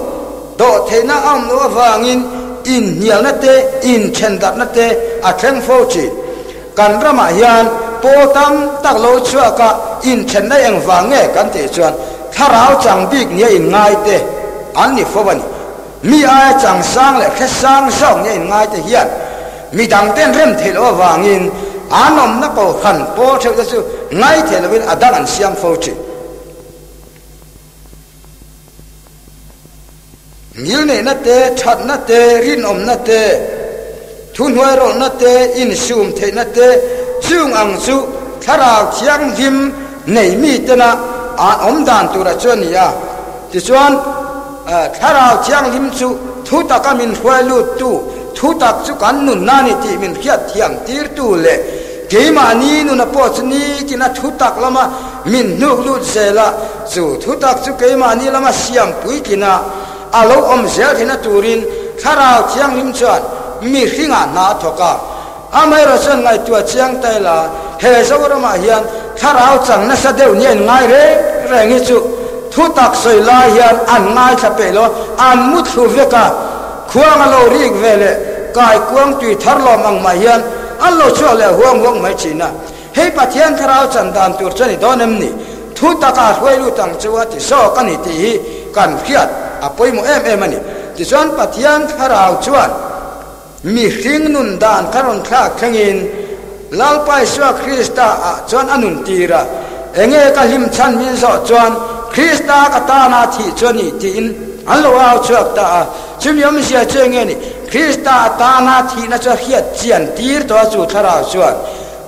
Dawhtheihna a awm loh avangin inhnialna te, inthendarhna te a thleng fo thin. Kan ramah hian pawl tam tak lo chhuak a, inthenna engvang nge kan tih chuan thlarau chang bik nia inngai te an ni fo a ni. Mi aia chang sang leh hre sang zawk nia inngai te hian Mi dangten rem theih loh avangin an awmna kohhran pawl theuh te chu ngaithei lovin a dang an siam fo thin. Ngilneihna te, thatna te, rinawmna te, thuhnuairawlhna te, insum theihna te chung ang chu Thlarau Thianghlim nei mitena an awm dan tura chu a ni a. Tichuan, Thlarau Thianghlim chu thutaka min hruai luttu, thutak chu kan nunna a ni tih min hriat thiam tirtu leh keimahni nuna pawh chu nitin a thutak lama min hnuk lut zel a, chu thutak chu keimahni lama siam puitlin a, a lo awm zel theihna turin Thlarau Thianghlim chuan mihringah hna a thawk a. Amaherawh chuan ngaihtuah chiang ta ila. He Zoramah hian thlarau chang nasa deuh ni a inngai reng reng hi chu thutak sawi lai hian an ngaithla peih lo a, an mu thlu vek a, khuang a lo rik ve leh kaikuang tui thar lawm ang mai hian an lo chhuak leh huang huang mai thin a. Hei Pathian thlarau chan dan tur chu a ni dawn em ni? Thutak a hruai lut ang chu a ti zawk a ni tih hi kan hriat a pawimawh em em a ni. Tichuan Pathian thlarau chuan mihring nun dan kha rawn thlak thlengin Lalpa Isua Krista ah chuan a nun tir a, Enge ka hlim chhan min zawh chuan Krista ka tana thih chu a ni tiin an lo au chhuak ta a. Chumi awmzia chu enge ni? Krista a tana thihna chu a hriat chian tir tawh a chu thlarau chuan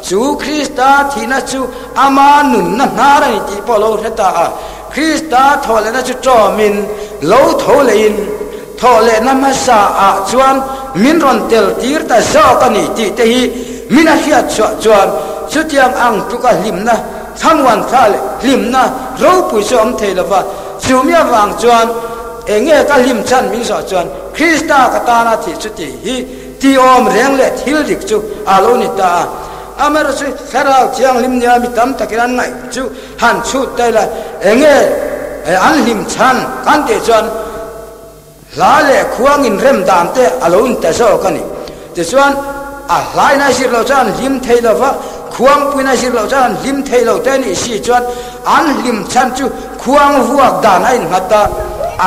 Chu Krista thihna chu ama nunna hnar a ni tih pawh lo hre ta a. Krista thawhlehna chu ṭawmin lo tho lehin thawhlehna hmasa ah chuan min rawn tel tir ta zawk a ni tih te hi min a hriat chhuah chuan chutiang ang tluka hlimna thlamuan thla leh hlimna ropui chu a awm thei lova. Chumi avang chuan enge ka hlim chhan min zawh chuan Krista ka tana thih chu tih hi Ti awm reng leh thil dik chu a lo ni ta a. Amaherawhchu Thlarau Thianghlim nia mi tam takin an ngaih chu han chhut ta ila, enge an hlim chhan kan tih chuan hla leh khuang inrem dan te a lo ni ta zawk a ni. Tichuan a hlain a zir loh chuan an hlim thei lo va, khuangpuiin a zir loh chuan an hlim thei lo te a nih si chuan an hlim chhan chu khuang vuak dan a innghat a,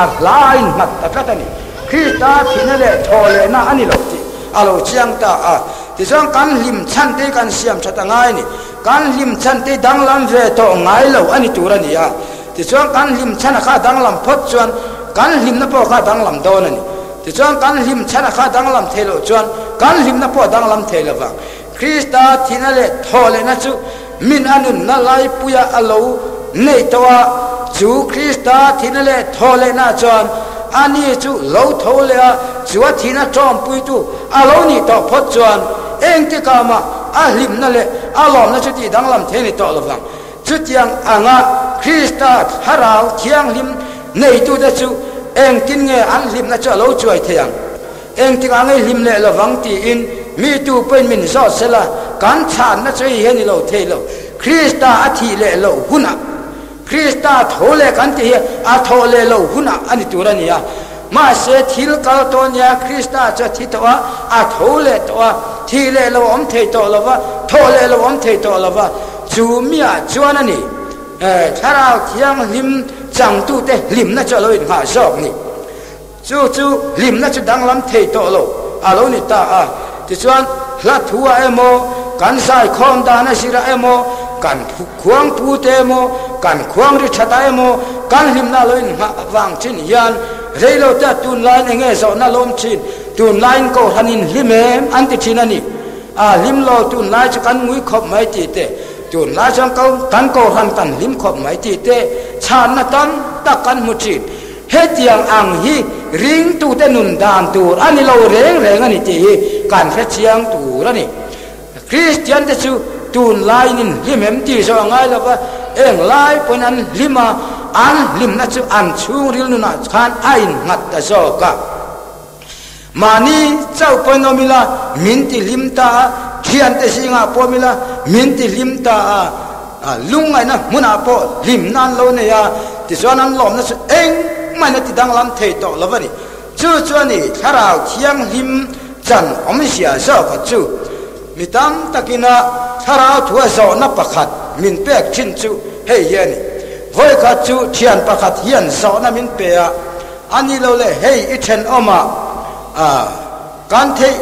a hla a innghat ta tlat a ni. Krista thihna leh thawhlehna a ni lo tih a lo chiang ta a. Tichuan kan hlim chhan te kan siam that a ngai a ni. Kan hlim chhan te danglam ve tawh ngai lo a ni tur a ni a. Tichuan kan hlim chhan a kha danglam phawt chuan kan hlimna pawh kha danglam dawn a ni. Tichuan kan hlim chhan a kha danglam thei loh chuan kan hlimna pawh danglam thei lo vang. Krista thihna leh thawhlehna chu min a nunna laipuia a lo neih tawh a, chu Krista thihna leh thawhlehna chuan ani chu lo tho leh a, chu a thihna ṭawmpuitu a lo nih tawh phawt chuan engtikah mah a hlimna leh a lawmna chu tih danglam thei a ni tawh lo vang. Chutiang anga Krista Thlarau Thianghlim neitute chu engtin nge an hlimna chu a lo chuai thei ang? Engtikah ngei hlim leh lovang tiin mi tu pawhin min zawt sela, kan chhanna chu hei hian i lo thei lo. Krista a thih leh loh hunah, Krista tho leh kan tih hi a thawh leh loh hunah a ni tur a ni a. Mahse, thil kal tawh nia Krista chu a thi tawh a, a tho leh tawh a, thih leh lo a awm thei tawh lo va, thawh leh lo a awm thei tawh lo va, chu miah chuan a ni. Thlarau Thianghlim changtute hlimna chu a lo inngah zawk ni. Chu chu hlimna chu danglam thei tawh lo a lo ni ta a. Tichuan, hla thu ah emaw, kan zaikhawm dan a zir ah emaw, kan khuang pu te emaw, kan khuang ri that ah emaw, kan hlimna a lo inngah vang thin hian rei lo te a tunlaiin enge zawhna lawm thin, tunlaiin kohhran in hlim em an ti thin a ni. A hlim lo tunlai chu kan ngui khawp mai tih te, tunlai chuan kan kohhran kan hlim khawp mai tih te chhanna tam tak kan hmu thin. Hetiang ang hi ringtute nun dan tur a ni lo reng reng a ni tih hi kan hre chiang tur a ni. Kristiante chu tunlaiin in hlim em tih zawh a ngai lo va, eng lai pawhin an hlim a, an hlimna chu an chhungril nunah khan a innghat ta zawk a. Mahni chauh pawhin awm ila min ti hlim ta a, thiante zingah pawh awm ila min ti hlim ta a, lungngaihna hmunah pawh hlimna an lo nei a, tichuan an lawmna chu engmahina ti danglam thei tawh lo a ni. Chu chuan i Thlarau Thianghlim chan awmzia zawka chu mi tam takina Thlarau thua zawhna pakhat min pek thin chu hei hi a ni. Vawikhat chu thian pakhat hian zawhna min pe a, A ni lo le, hei i thenawmah kan theih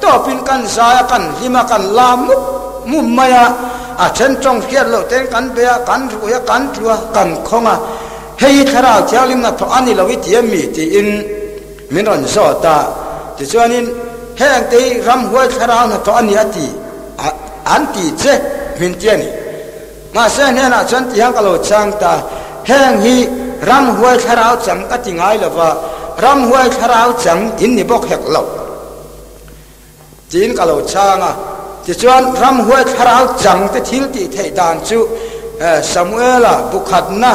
tawpin kan zai a, kan hlim a, kan la mup mup mai a, a then tawng hriat loh tein kan bei a, kan ruih a, kan tlu a, kan khawng a, hei hi Thlarau Thianghlim hnathawh a ni lo i ti em mi? tiin min rawn zawt a. Tichuanin, heng te hi ramhuai Thlarau hnathawh a ni a ti an ti che min ti a ni. Mahse hnenah chuan ti hian ka lo chang ta, heng hi ramhuai thlarau chang ka ti ngai lo va, ramhuai thlarau chang in ni bawk hek lo tiin ka lo chang a. Tichuan ramhuai thlarau chang te thil tih theih dan chu Samuela bukhatna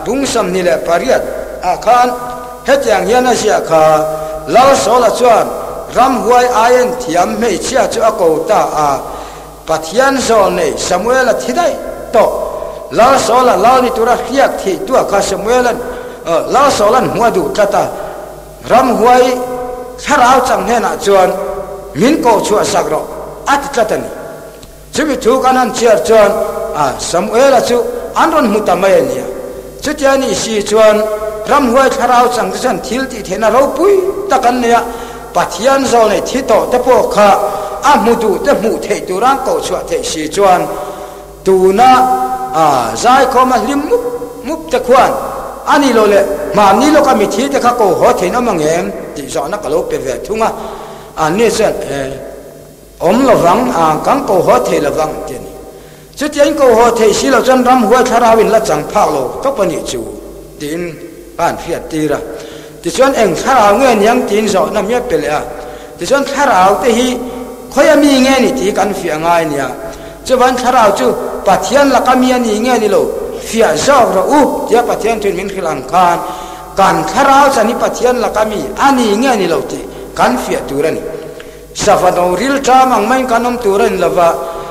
bung 28 ah khan hetiang hian a ziah kha, Lal Saula chuan ramhuai aien thiam hmeichhia chu a ko ta a. Pathian zawl nei Samuela thi daih tawh. Lal Saula lal ni tura hriak thih tuah kha Samuelan Lal Saula'n hmuh a duh tlat a, ramhuai thlarau chang hnenah chuan min koh chhuah sak rawh a ti tlat a ni. Chumi thu kan han chhiar chuan Samuela chu an rawn hmu ta mai a nia. Chutia ni si chuan ramhuai thlarau chang te chuan thil tih theihna ropui tak an nei a, Pathian zawl nei thi tawh te pawh kha a hmu duh te hmuh theih tura an koh chhuah theih si chuan tuna zaikhawma hlim mup mup te khuan a ni lo leh mahni lawka mithi te kha ko haw thein awm ang em tih zawhna ka lo pe ve thung a, anni chuan Awm lovang a, kan ko haw thei lovang ti a ni. Chutiang ko haw thei si lo chuan ramhuai thlarau in la chang phak lo tawp a nih chu tiin ka han hriat tir a. Tichuan eng thlarau nge niang tiin zawhna hmiah pe leh a. Tichuan thlarau te hi khawia mi nge ni tih kan fiah ngai a nia. Chuvan thlarau chu Pathian laka mi a ni nge ni lo fiah zawk rawh u tia Pathian thuin min hrilh ang khan kan thlarau chan hi Pathian laka mi a ni nge ni lo tih kan fiah tur a ni. Sava no ril ṭam ang maiin kan awm tur a ni lova,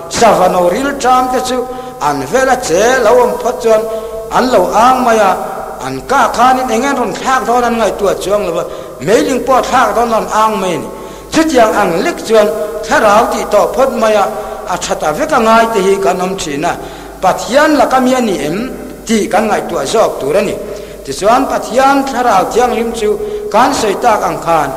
sava no ril ṭam te chu an vela che lo awm phawt chuan an lo ang mai a, an kah khanin eng en rawn thlak dawn an ngaihtuah chuang lova, meiling pawh thlak dawn an ang mai a ni. Chutiang ang lek chuan thlarau tih tawh phawt mai a, a ṭha ta vek a ngai te hi kan awm ṭhin a, Pathian laka mi a ni em tih kan ngaihtuah zawk tur a ni. Tichuan Pathian thlarau thianghlim chu kan sawi tak ang khan,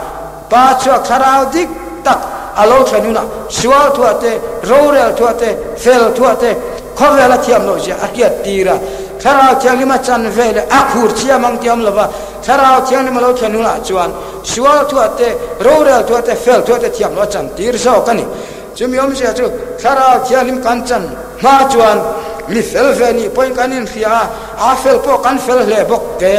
Pa chhuak thlarau dik tak a lo thlen hunah sual thuah te, rorel thuah te, fel thuah te, khawvel a thiam loh zia a hriat tir a. Thlarau Thianghlim a chan ve leh a khur chiam ang tiam lova, Thlarau Thianghlim a lo thlen hunah chuan sual thuah te, rorel thuah te, fel thuah te thiam loh a chan tir zawk a ni. Chumi awmzia chu Thlarau Thianghlim kan chan hma chuan mi fel ve nih pawhin kan inhria a, a fel pawh kan fel hle bawk te.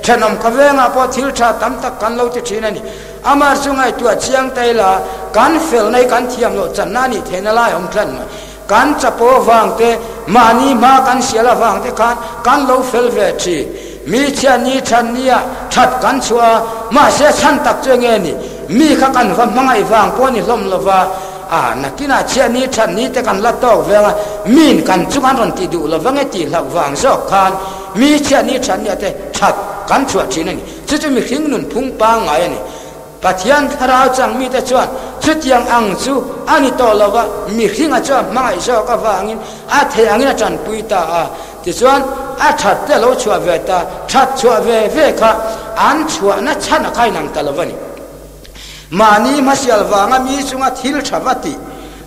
Thenawm khawvengah pawh thil tha tam tak kan lo ti thin a ni. Amah chu ngaihtuah chiang ta ila, kan fel nei kan thiam loh channa a nih theihna lai a awm tlat mai. Kan chapo avang te, mahni hma kan sial avang te khan kan lo fel ve thin. Mi chhiat ni that nia that kan chhuah a, mahse chhan tak chu enge ni? Mi kha kan va hmangaih vang pawh ni hlawm lova, a nakinah chhiat ni that ni te kan la tawk veng a, min kan chu kan rawn ti duh lova nge tih hlauh vang zawk khan mi chhiat ni that nia te that kan chhuah thin a ni. Chu chu mihring nun phung pangngai a ni. Pathian thlarau chang mite chuan chutiang ang chu a ni tawh lo va, mihringa chuan hmangaih zawk avangin a theih angin a tanpui ta a. Tichuan, a that te a lo chhuah ve ta, that chhuah ve ve kha an chhuahna chhan a kha inang ta lo va ni. Mahni hmasial vanga mi chunga thil tha va tih,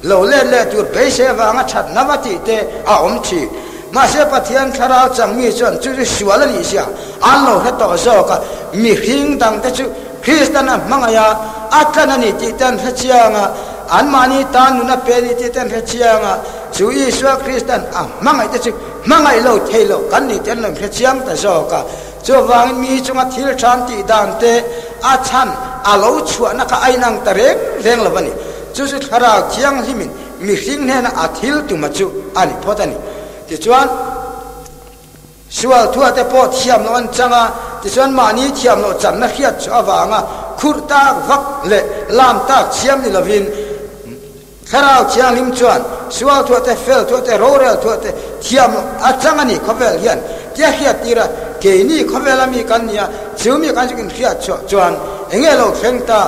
lo let leh tur beisei avanga thatna va tih te a awm thin. Mahse, Pathian thlarau chang mi chuan chu chu sual a nih zia an lo hre tawh zawk a, mihring dangte chu Kristan a hmangaih a, a tlan a ni tih te an hre chiang a, anmahni tan nun a pe a ni tih te an hre chiang a, chu Isua Kristan a hmangaih te chu hmangaih lo thei lo kan nih te an lo hre chiang ta zawk a. Chuvangin mi chunga thil than tih dan te a chhan a lo chhuahna kha a inang ta reng reng lo a ni. Chu chu Thlarau Thianghlimin mihring hnena a thil tuma chu a ni phawt a ni. Tichuan, sual thuate pawh thiam loh an chang a, tichuan mahni thiam loh channa hriat chu avanga khurh tak vak leh lam tak chiam ni lovin, Thlarau Thianghlim chuan sual thuate, fel thuate, rorel thuate thiam loh a chang a ni khawvel hian tia hriat tir a, keini khawvela mi kan ni a, chu mi kan chu inhriat chhuah chuan enge lo thleng ta,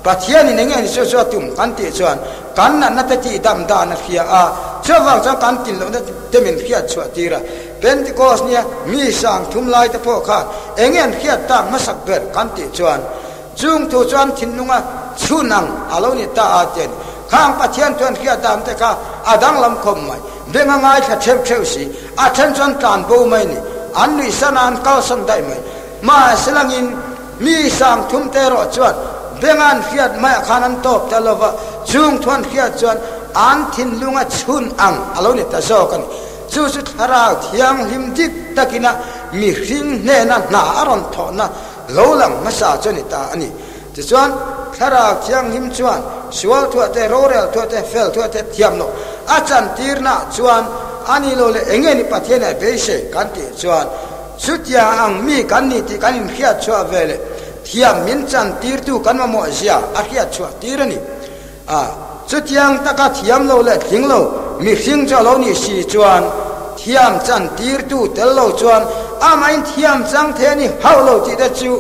Pathianin enge ni chu chu a tum kan tih chuan kan natna te tih dam dan a hria a, chuvang chuan kan tin lohna te min hriat chhuah tir a, Pentecost nia mi sang thum lai te pawh khan enge an hriat tak hmasak ber kan tih chuan Chung thu chuan thinlunga chhun ang a lo ni ta a ti a ni. Khang Pathian chuan hriat dan te kha a danglam khawp mai. Beng a ngaithla theuh theuh si, a then chuan tlan bo mai ni. An nuihsan a, an kalsan daih mai. Mahse langin mi sang thum te erawh chuan beng a an hriat maiah khan an tawp ta lo va, chung thu an hriat chuan an thinlunga chhun ang a lo ni ta zawk a ni. Chu chu Thlarau Thianghlim dik takina mihring hnena hna a rawn thawhna Lo lang hmasa chu a ni ta a ni. Tichuan, Thlarau Thianghlim chuan sual thuah te, rorel thuah te, fel thuah te thiam loh a chantirnaah chuan a ni lo leh enge ni Pathian ah beisei kan tih chuan chutiang ang mi kan ni tih kan inhriat chhuah ve leh thiam min chantirtu kan mamawh zia a hriat chhuah tir a ni. A. Chutiang taka thiam lo leh tling lo mihring chu a lo nih si chuan thiam chan tirtu tel lo chuan amahin thiam chang thei a ni hauh lo tih te chu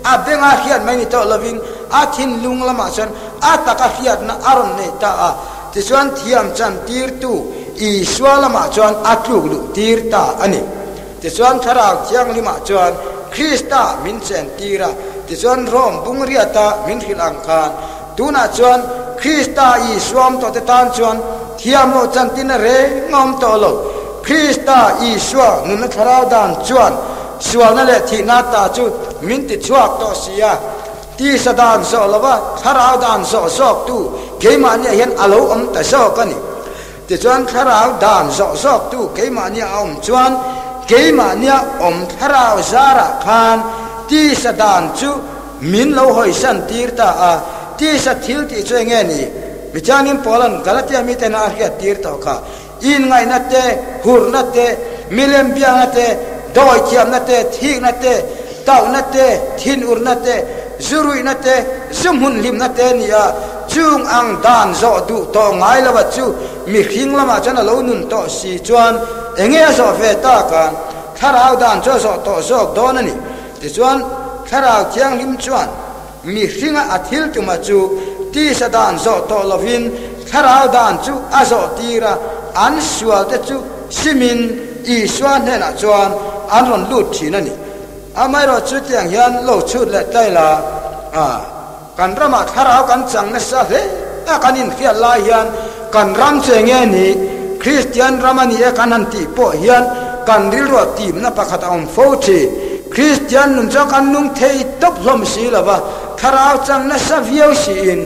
a benga hriat mai ni tawh lovin a thinlung lamah chuan a taka hriatna a rawn nei ta a. Tichuan thiam chan tirtu Isua lamah chuan a tluk luh tir ta a ni. Tichuan Thlarau Thianghlimah chuan Krista min chen tir a, tichuan Rom bungriata min hrilh ang khan tunah chuan Krista Isua awm tawhte tan chuan thiam loh chantin a reng a awm tawh lo. Krista Isua nunna Thlarau dan chuan sualna leh thihna ta chu min ti chhuak tawh si a. Tisa dan zawh lova thlarau dan zawh zawktu keimahniah hian a lo awm ta zawk a ni. Tichuan thlarau dan zawh zawktu keimahnia a awm chuan keimahnia awm thlarau zarah khan tisa dan chu min lo hawisan tir ta a. Tisa thil tih chu enge ni? Mithiangin Paula'n Galatia mite hna a hriat tir tawh kha. Inngaihna te, hurna te, milem biakna te, dawithiamna te, thikna te, tauhna te, thinurna te, zu ruihna te, zu hmun hlimna te ni a, chung ang dan zawh duh tawh ngai lova chu mihring lamah chuan a lo nun tawh si chuan enge a zawh ve tak a, thlarau dan chu a zawh tawh zawk dawn a ni. Tichuan, Thlarau Thianghlim chuan Mihringa a thil tuma chu tisa dan zawh tawh lovin thlarau dan chu a zawh tir a, an sualte chu simin Isua hnenah chuan an rawn lut thin a ni. Amaherawh chu tiang hian lo chhut leh tlai la, a, kan ramah thlarau kan chang nasa hle a, kan inhriat lai hian kan ram chu enge ni, Kristian ram a ni e kan han tih pawh hian kan rilruah timna pakhat a awm fo thin. Kristian nun chuan kan nung thei tawp hlawm si lo va, thlarau chang nasa viau siin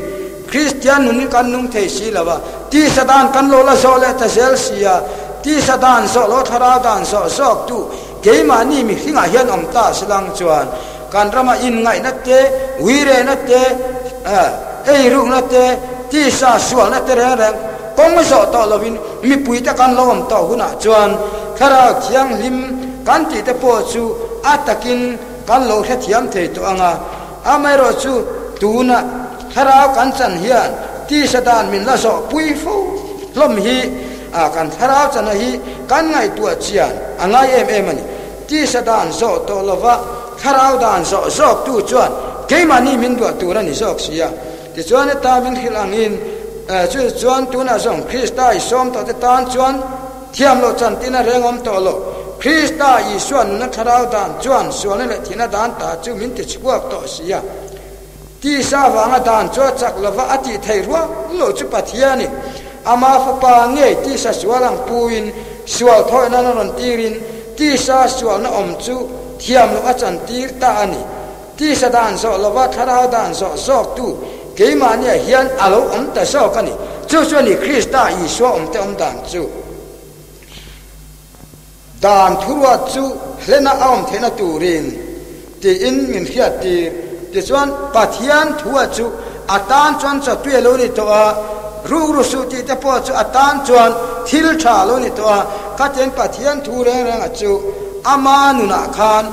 Kristian nun hi kan nung thei si lo va, tisa dan kan lo la zawh leh ta zel si a, tisa dan zawh lo thlarau dan zawh zawk tu keimahni mihringah hian awm ta si lang chuan kan rama inngaihna te, uirehna te, eirukna te, tisa sualna te reng reng kawng zawh tawh lovin mipuite kan lo awm tawh hunah chuan thlarau thianghlim kan tih te pawh chu a takin kan lo hrethiam thei tawh ang a. Amaherawh chu tuna thlarau kan chan hian tisa dan min la zawh pui fo hlawm hi a kan thlarau chana hi kan ngaihtuah chian a ngai em em a ni. Tisa dan zawh tawh lova thlarau dan zawh zawktu chuan keimahni min duah tur a ni zawk si a. Tichuan heta min hrilh angin chu chuan tunah zawng Krista i sawm tawhte tan chuan thiam loh chantin a reng awm tawh lo. Krista Isua nuna thlarau dan chuan sualna leh thihna dan ta chu min ti chhuak tawh si a. Tisa vanga dan chu a chak lova a tih theih rual loh chu Pathianin Ama Fapa ngei tisa sual ang puin sual thawih nan a rawn tirin tisa sualna awm chu thiam loh a chantir ta a ni. Tisa dan zawh lova thlarau dan zawh zawktu keimahniah hian a lo awm ta zawk a ni. Chu chu a ni Krista Isua awmte awm dan chu. Dan thuruat chu hlena a awm theihna turin tiin min hriattir. Tichuan, Pathian thua chu a tan chuan chawtui a lo ni tawh a, rukru suh tih te pawh chu a tan chuan thil tha a lo ni tawh a. Khatiang Pathian thu reng renga chu ama nunah khan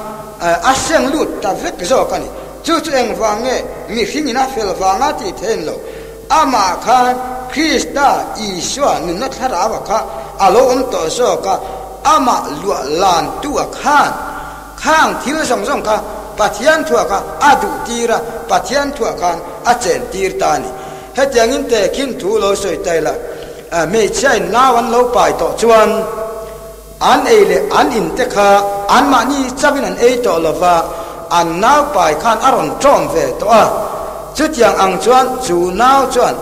a seng lut ta vek zawk a ni. Chu chu engvang nge mihringin a fel vanga tih thein lo? Amah khan Krista Isua nunna thlarau a kha a lo awm tawh zawk a, amah luah lantu a khan khang thil zawng zawng kha Pathian thuah kha a duh tir a, Pathian thuah khan a chen tir ta a ni. Hetiangin tehkhin thu lo sawi ta ila, hmeichhiain nau an lo pai tawh chuan an ei leh an in te kha anmahni chauhin an ei tawh lo va, an nau pai khan a rawn ṭawm ve tawh a. Chutiang ang chuan chu nau chuan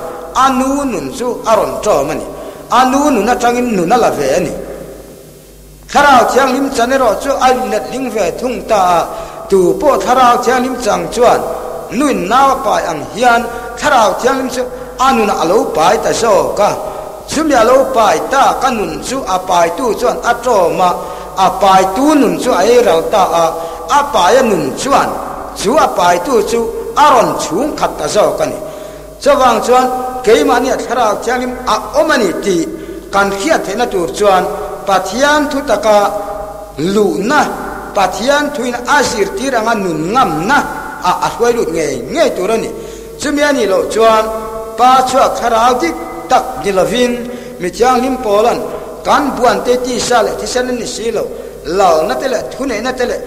a nu nun chu a rawn ṭawm a ni. A nu nun aṭangin nun a la ve a ni. Thlarau Thianghlim chan erawh chu a inletling ve thung ta a, tu pawh Thlarau Thianghlim chang chuan nuin nau a pai ang hian Thlarau Thianghlim chu a nunah a lo pai ta zawk a. Chumi a lo pai ta ka nun chu a paitu chuan a ṭawm a, a paitu nun chu a ei ral ta a, a paia nun chuan chu a paitu chu a rawn chhung khat ta zawk a ni. Chuvang chuan keimahni a Thlarau Thianghlim a awm a ni tih kan hriat theihna tur chuan Pathian thu taka luhna, Pathian thuin a zirtir anga nun ngamna ah a hruai lut ngei ngei tur a ni. Chumi a nih loh chuan Pa chhuak thlarau dik tak ni lovin mi thianghlim pawlan kan buante tisa leh thisen an ni si lo, lalna te leh thuneihna te leh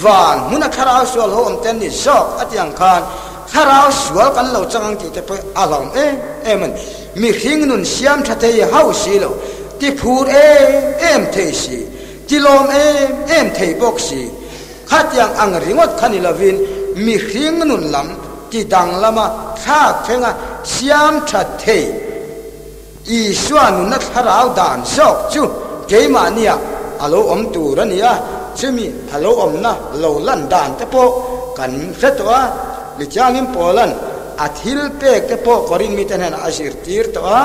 van hmuna thlarau sual ho awm te an ni zawk a ti ang khan thlarau sual kan lo chang ang tih te pawh a hlauhawm em em a ni. Mihring nun siam tha thei hauh si lo, ti phur em em thei si, ti lawm em em thei bawk si. Khatiang ang ringawt kha ni lovin mihring nun lam ti danglama thlak thlenga siam tha thei Isua nunna thlarau dan zawk chu keimahnia a lo awm tur a ni a, chumi a lo awmna lo lan dan te pawh kan hre tawh a, Mithianghlim Paula'n a thil pek te pawh Korin mite hnenah a zirtir tawh a,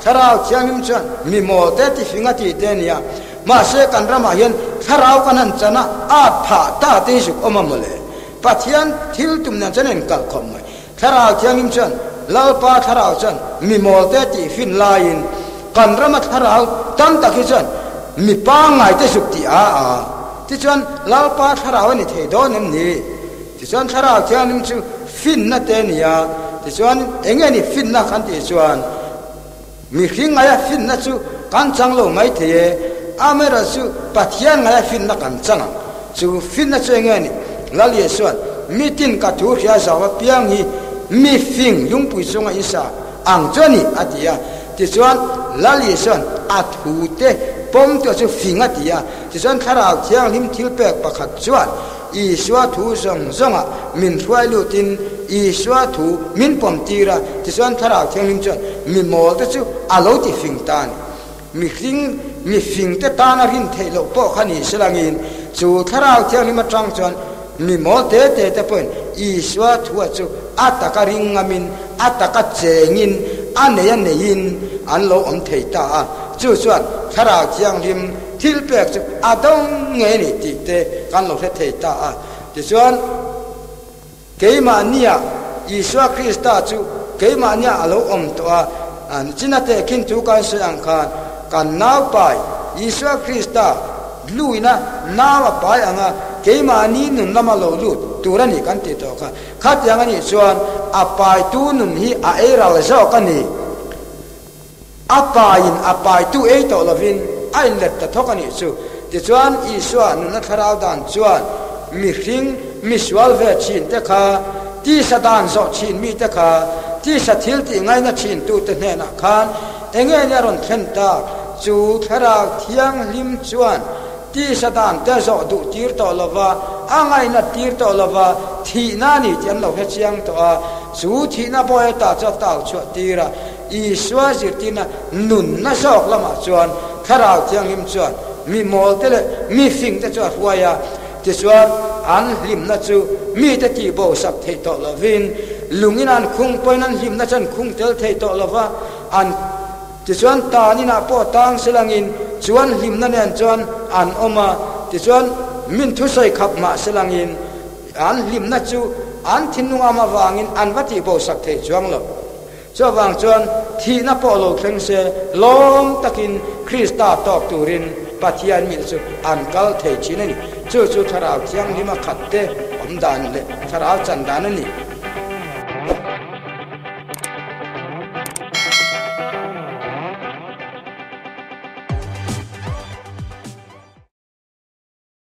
Thlarau Thianghlim chuan mi mawlte tifing a tih te a ni a, mahse kan ramah hian thlarau kan han chan a, at phah ta te hi zuk awm a mawle. Pathian thil tum nen chuan a inkalh khawp mai. Thlarau Thianghlim chuan Lalpa Thlarau chuan mi mawlte tih fin laiin kan rama thlarau tam tak hi chuan mi pangngaite zuk tih a a. Tichuan Lalpa Thlarau a ni thei dawn em ni? Tichuan Thlarau Thianghlim chu finna te a ni a. Tichuan eng nge ni finna kan tih chuan mihring ngaia finna chu kan chang lo mai thei e. Amaherawhchu Pathian ngaia finna kan chang ang. Chu finna chu enge ni? Lal Isua'n, Mitin ka thu hria zau apiang hi mi fing lungpui chunga in sa ang chu a ni, a ti a. Tichuan, Lal Isua'n a thute pawmtu chu fing a ti a. Tichuan, Thlarau Thianghlim thilpek pakhat chuan Isua thu zawng zawngah min hruai lutin Isua thu min pawm tir a. Tichuan, Thlarau Thianghlim chuan mi mawlte chu a lo ti fing ta a ni. Mihring, mi fingte tana rin theih loh pawh kha ni selangin, chu Thlarau Thianghlim atang chuan mi mawl te te te pawhin Isua thua chu a taka ring ngamin, a taka chengin, a nei a neiin an lo awm thei ta a. Chu chuan Thlarau Thianghlim thil pek chu a dawng ngei a ni tih te kan lo hre thei ta a. Tichuan, Keimahnia Isua Krista chu keimahnia a lo awm tawh a, an chin a tehkhin thu kan sawi ang khan kan naupai Isua Krista luina nau a pai ang a, keimahni nun lama lo lut tur a ni kan tih tawh kha. Khatiang a nih chuan a paitu nun hi a ei ral zawk a ni. A paiin a paitu ei tawh lovin a inlet ta thawk a nih chu. Tichuan, Isua nunna thlarau dan chuan mihring misual ve thin te kha, tisa dan zawh thin mite kha, tisa thil tih ngaina thin tute hnenah khan enge nia rawn thlen tak? Chu thlarau thianghlim chuan tisa dan te zawh duh tir tawh lova, a ngainat tir tawh lova, thihna a ni tih an lo hre chiang tawh a, chu thihna bawi ata chu a tal chhuah tir a. Isua zirtirna nunna zawk lamah chuan Thlarau Thianghlim chuan mi mawlte leh mi fingte chu a hruai a, tichuan an hlimna chu mite tihbo sak theih tawh lovin lungin an khung pawhin an hlimna chu an khung tel thei tawh lova, an tichuan tan inah pawh tang selangin chuan hlimna nen chuan an awm a, tichuan min thusawi khap mah selangin an hlimna chu an thinlung am avangin an va tihbo sak thei chuang lo. Chuvang chuan thihna pawh lo thleng se, lawm takin Krista tawk turin Pathian mite chu an kal thei thin a ni. Chu chu Thlarau Thianghlima khatte awm dan leh Thlarau chan dan a ni.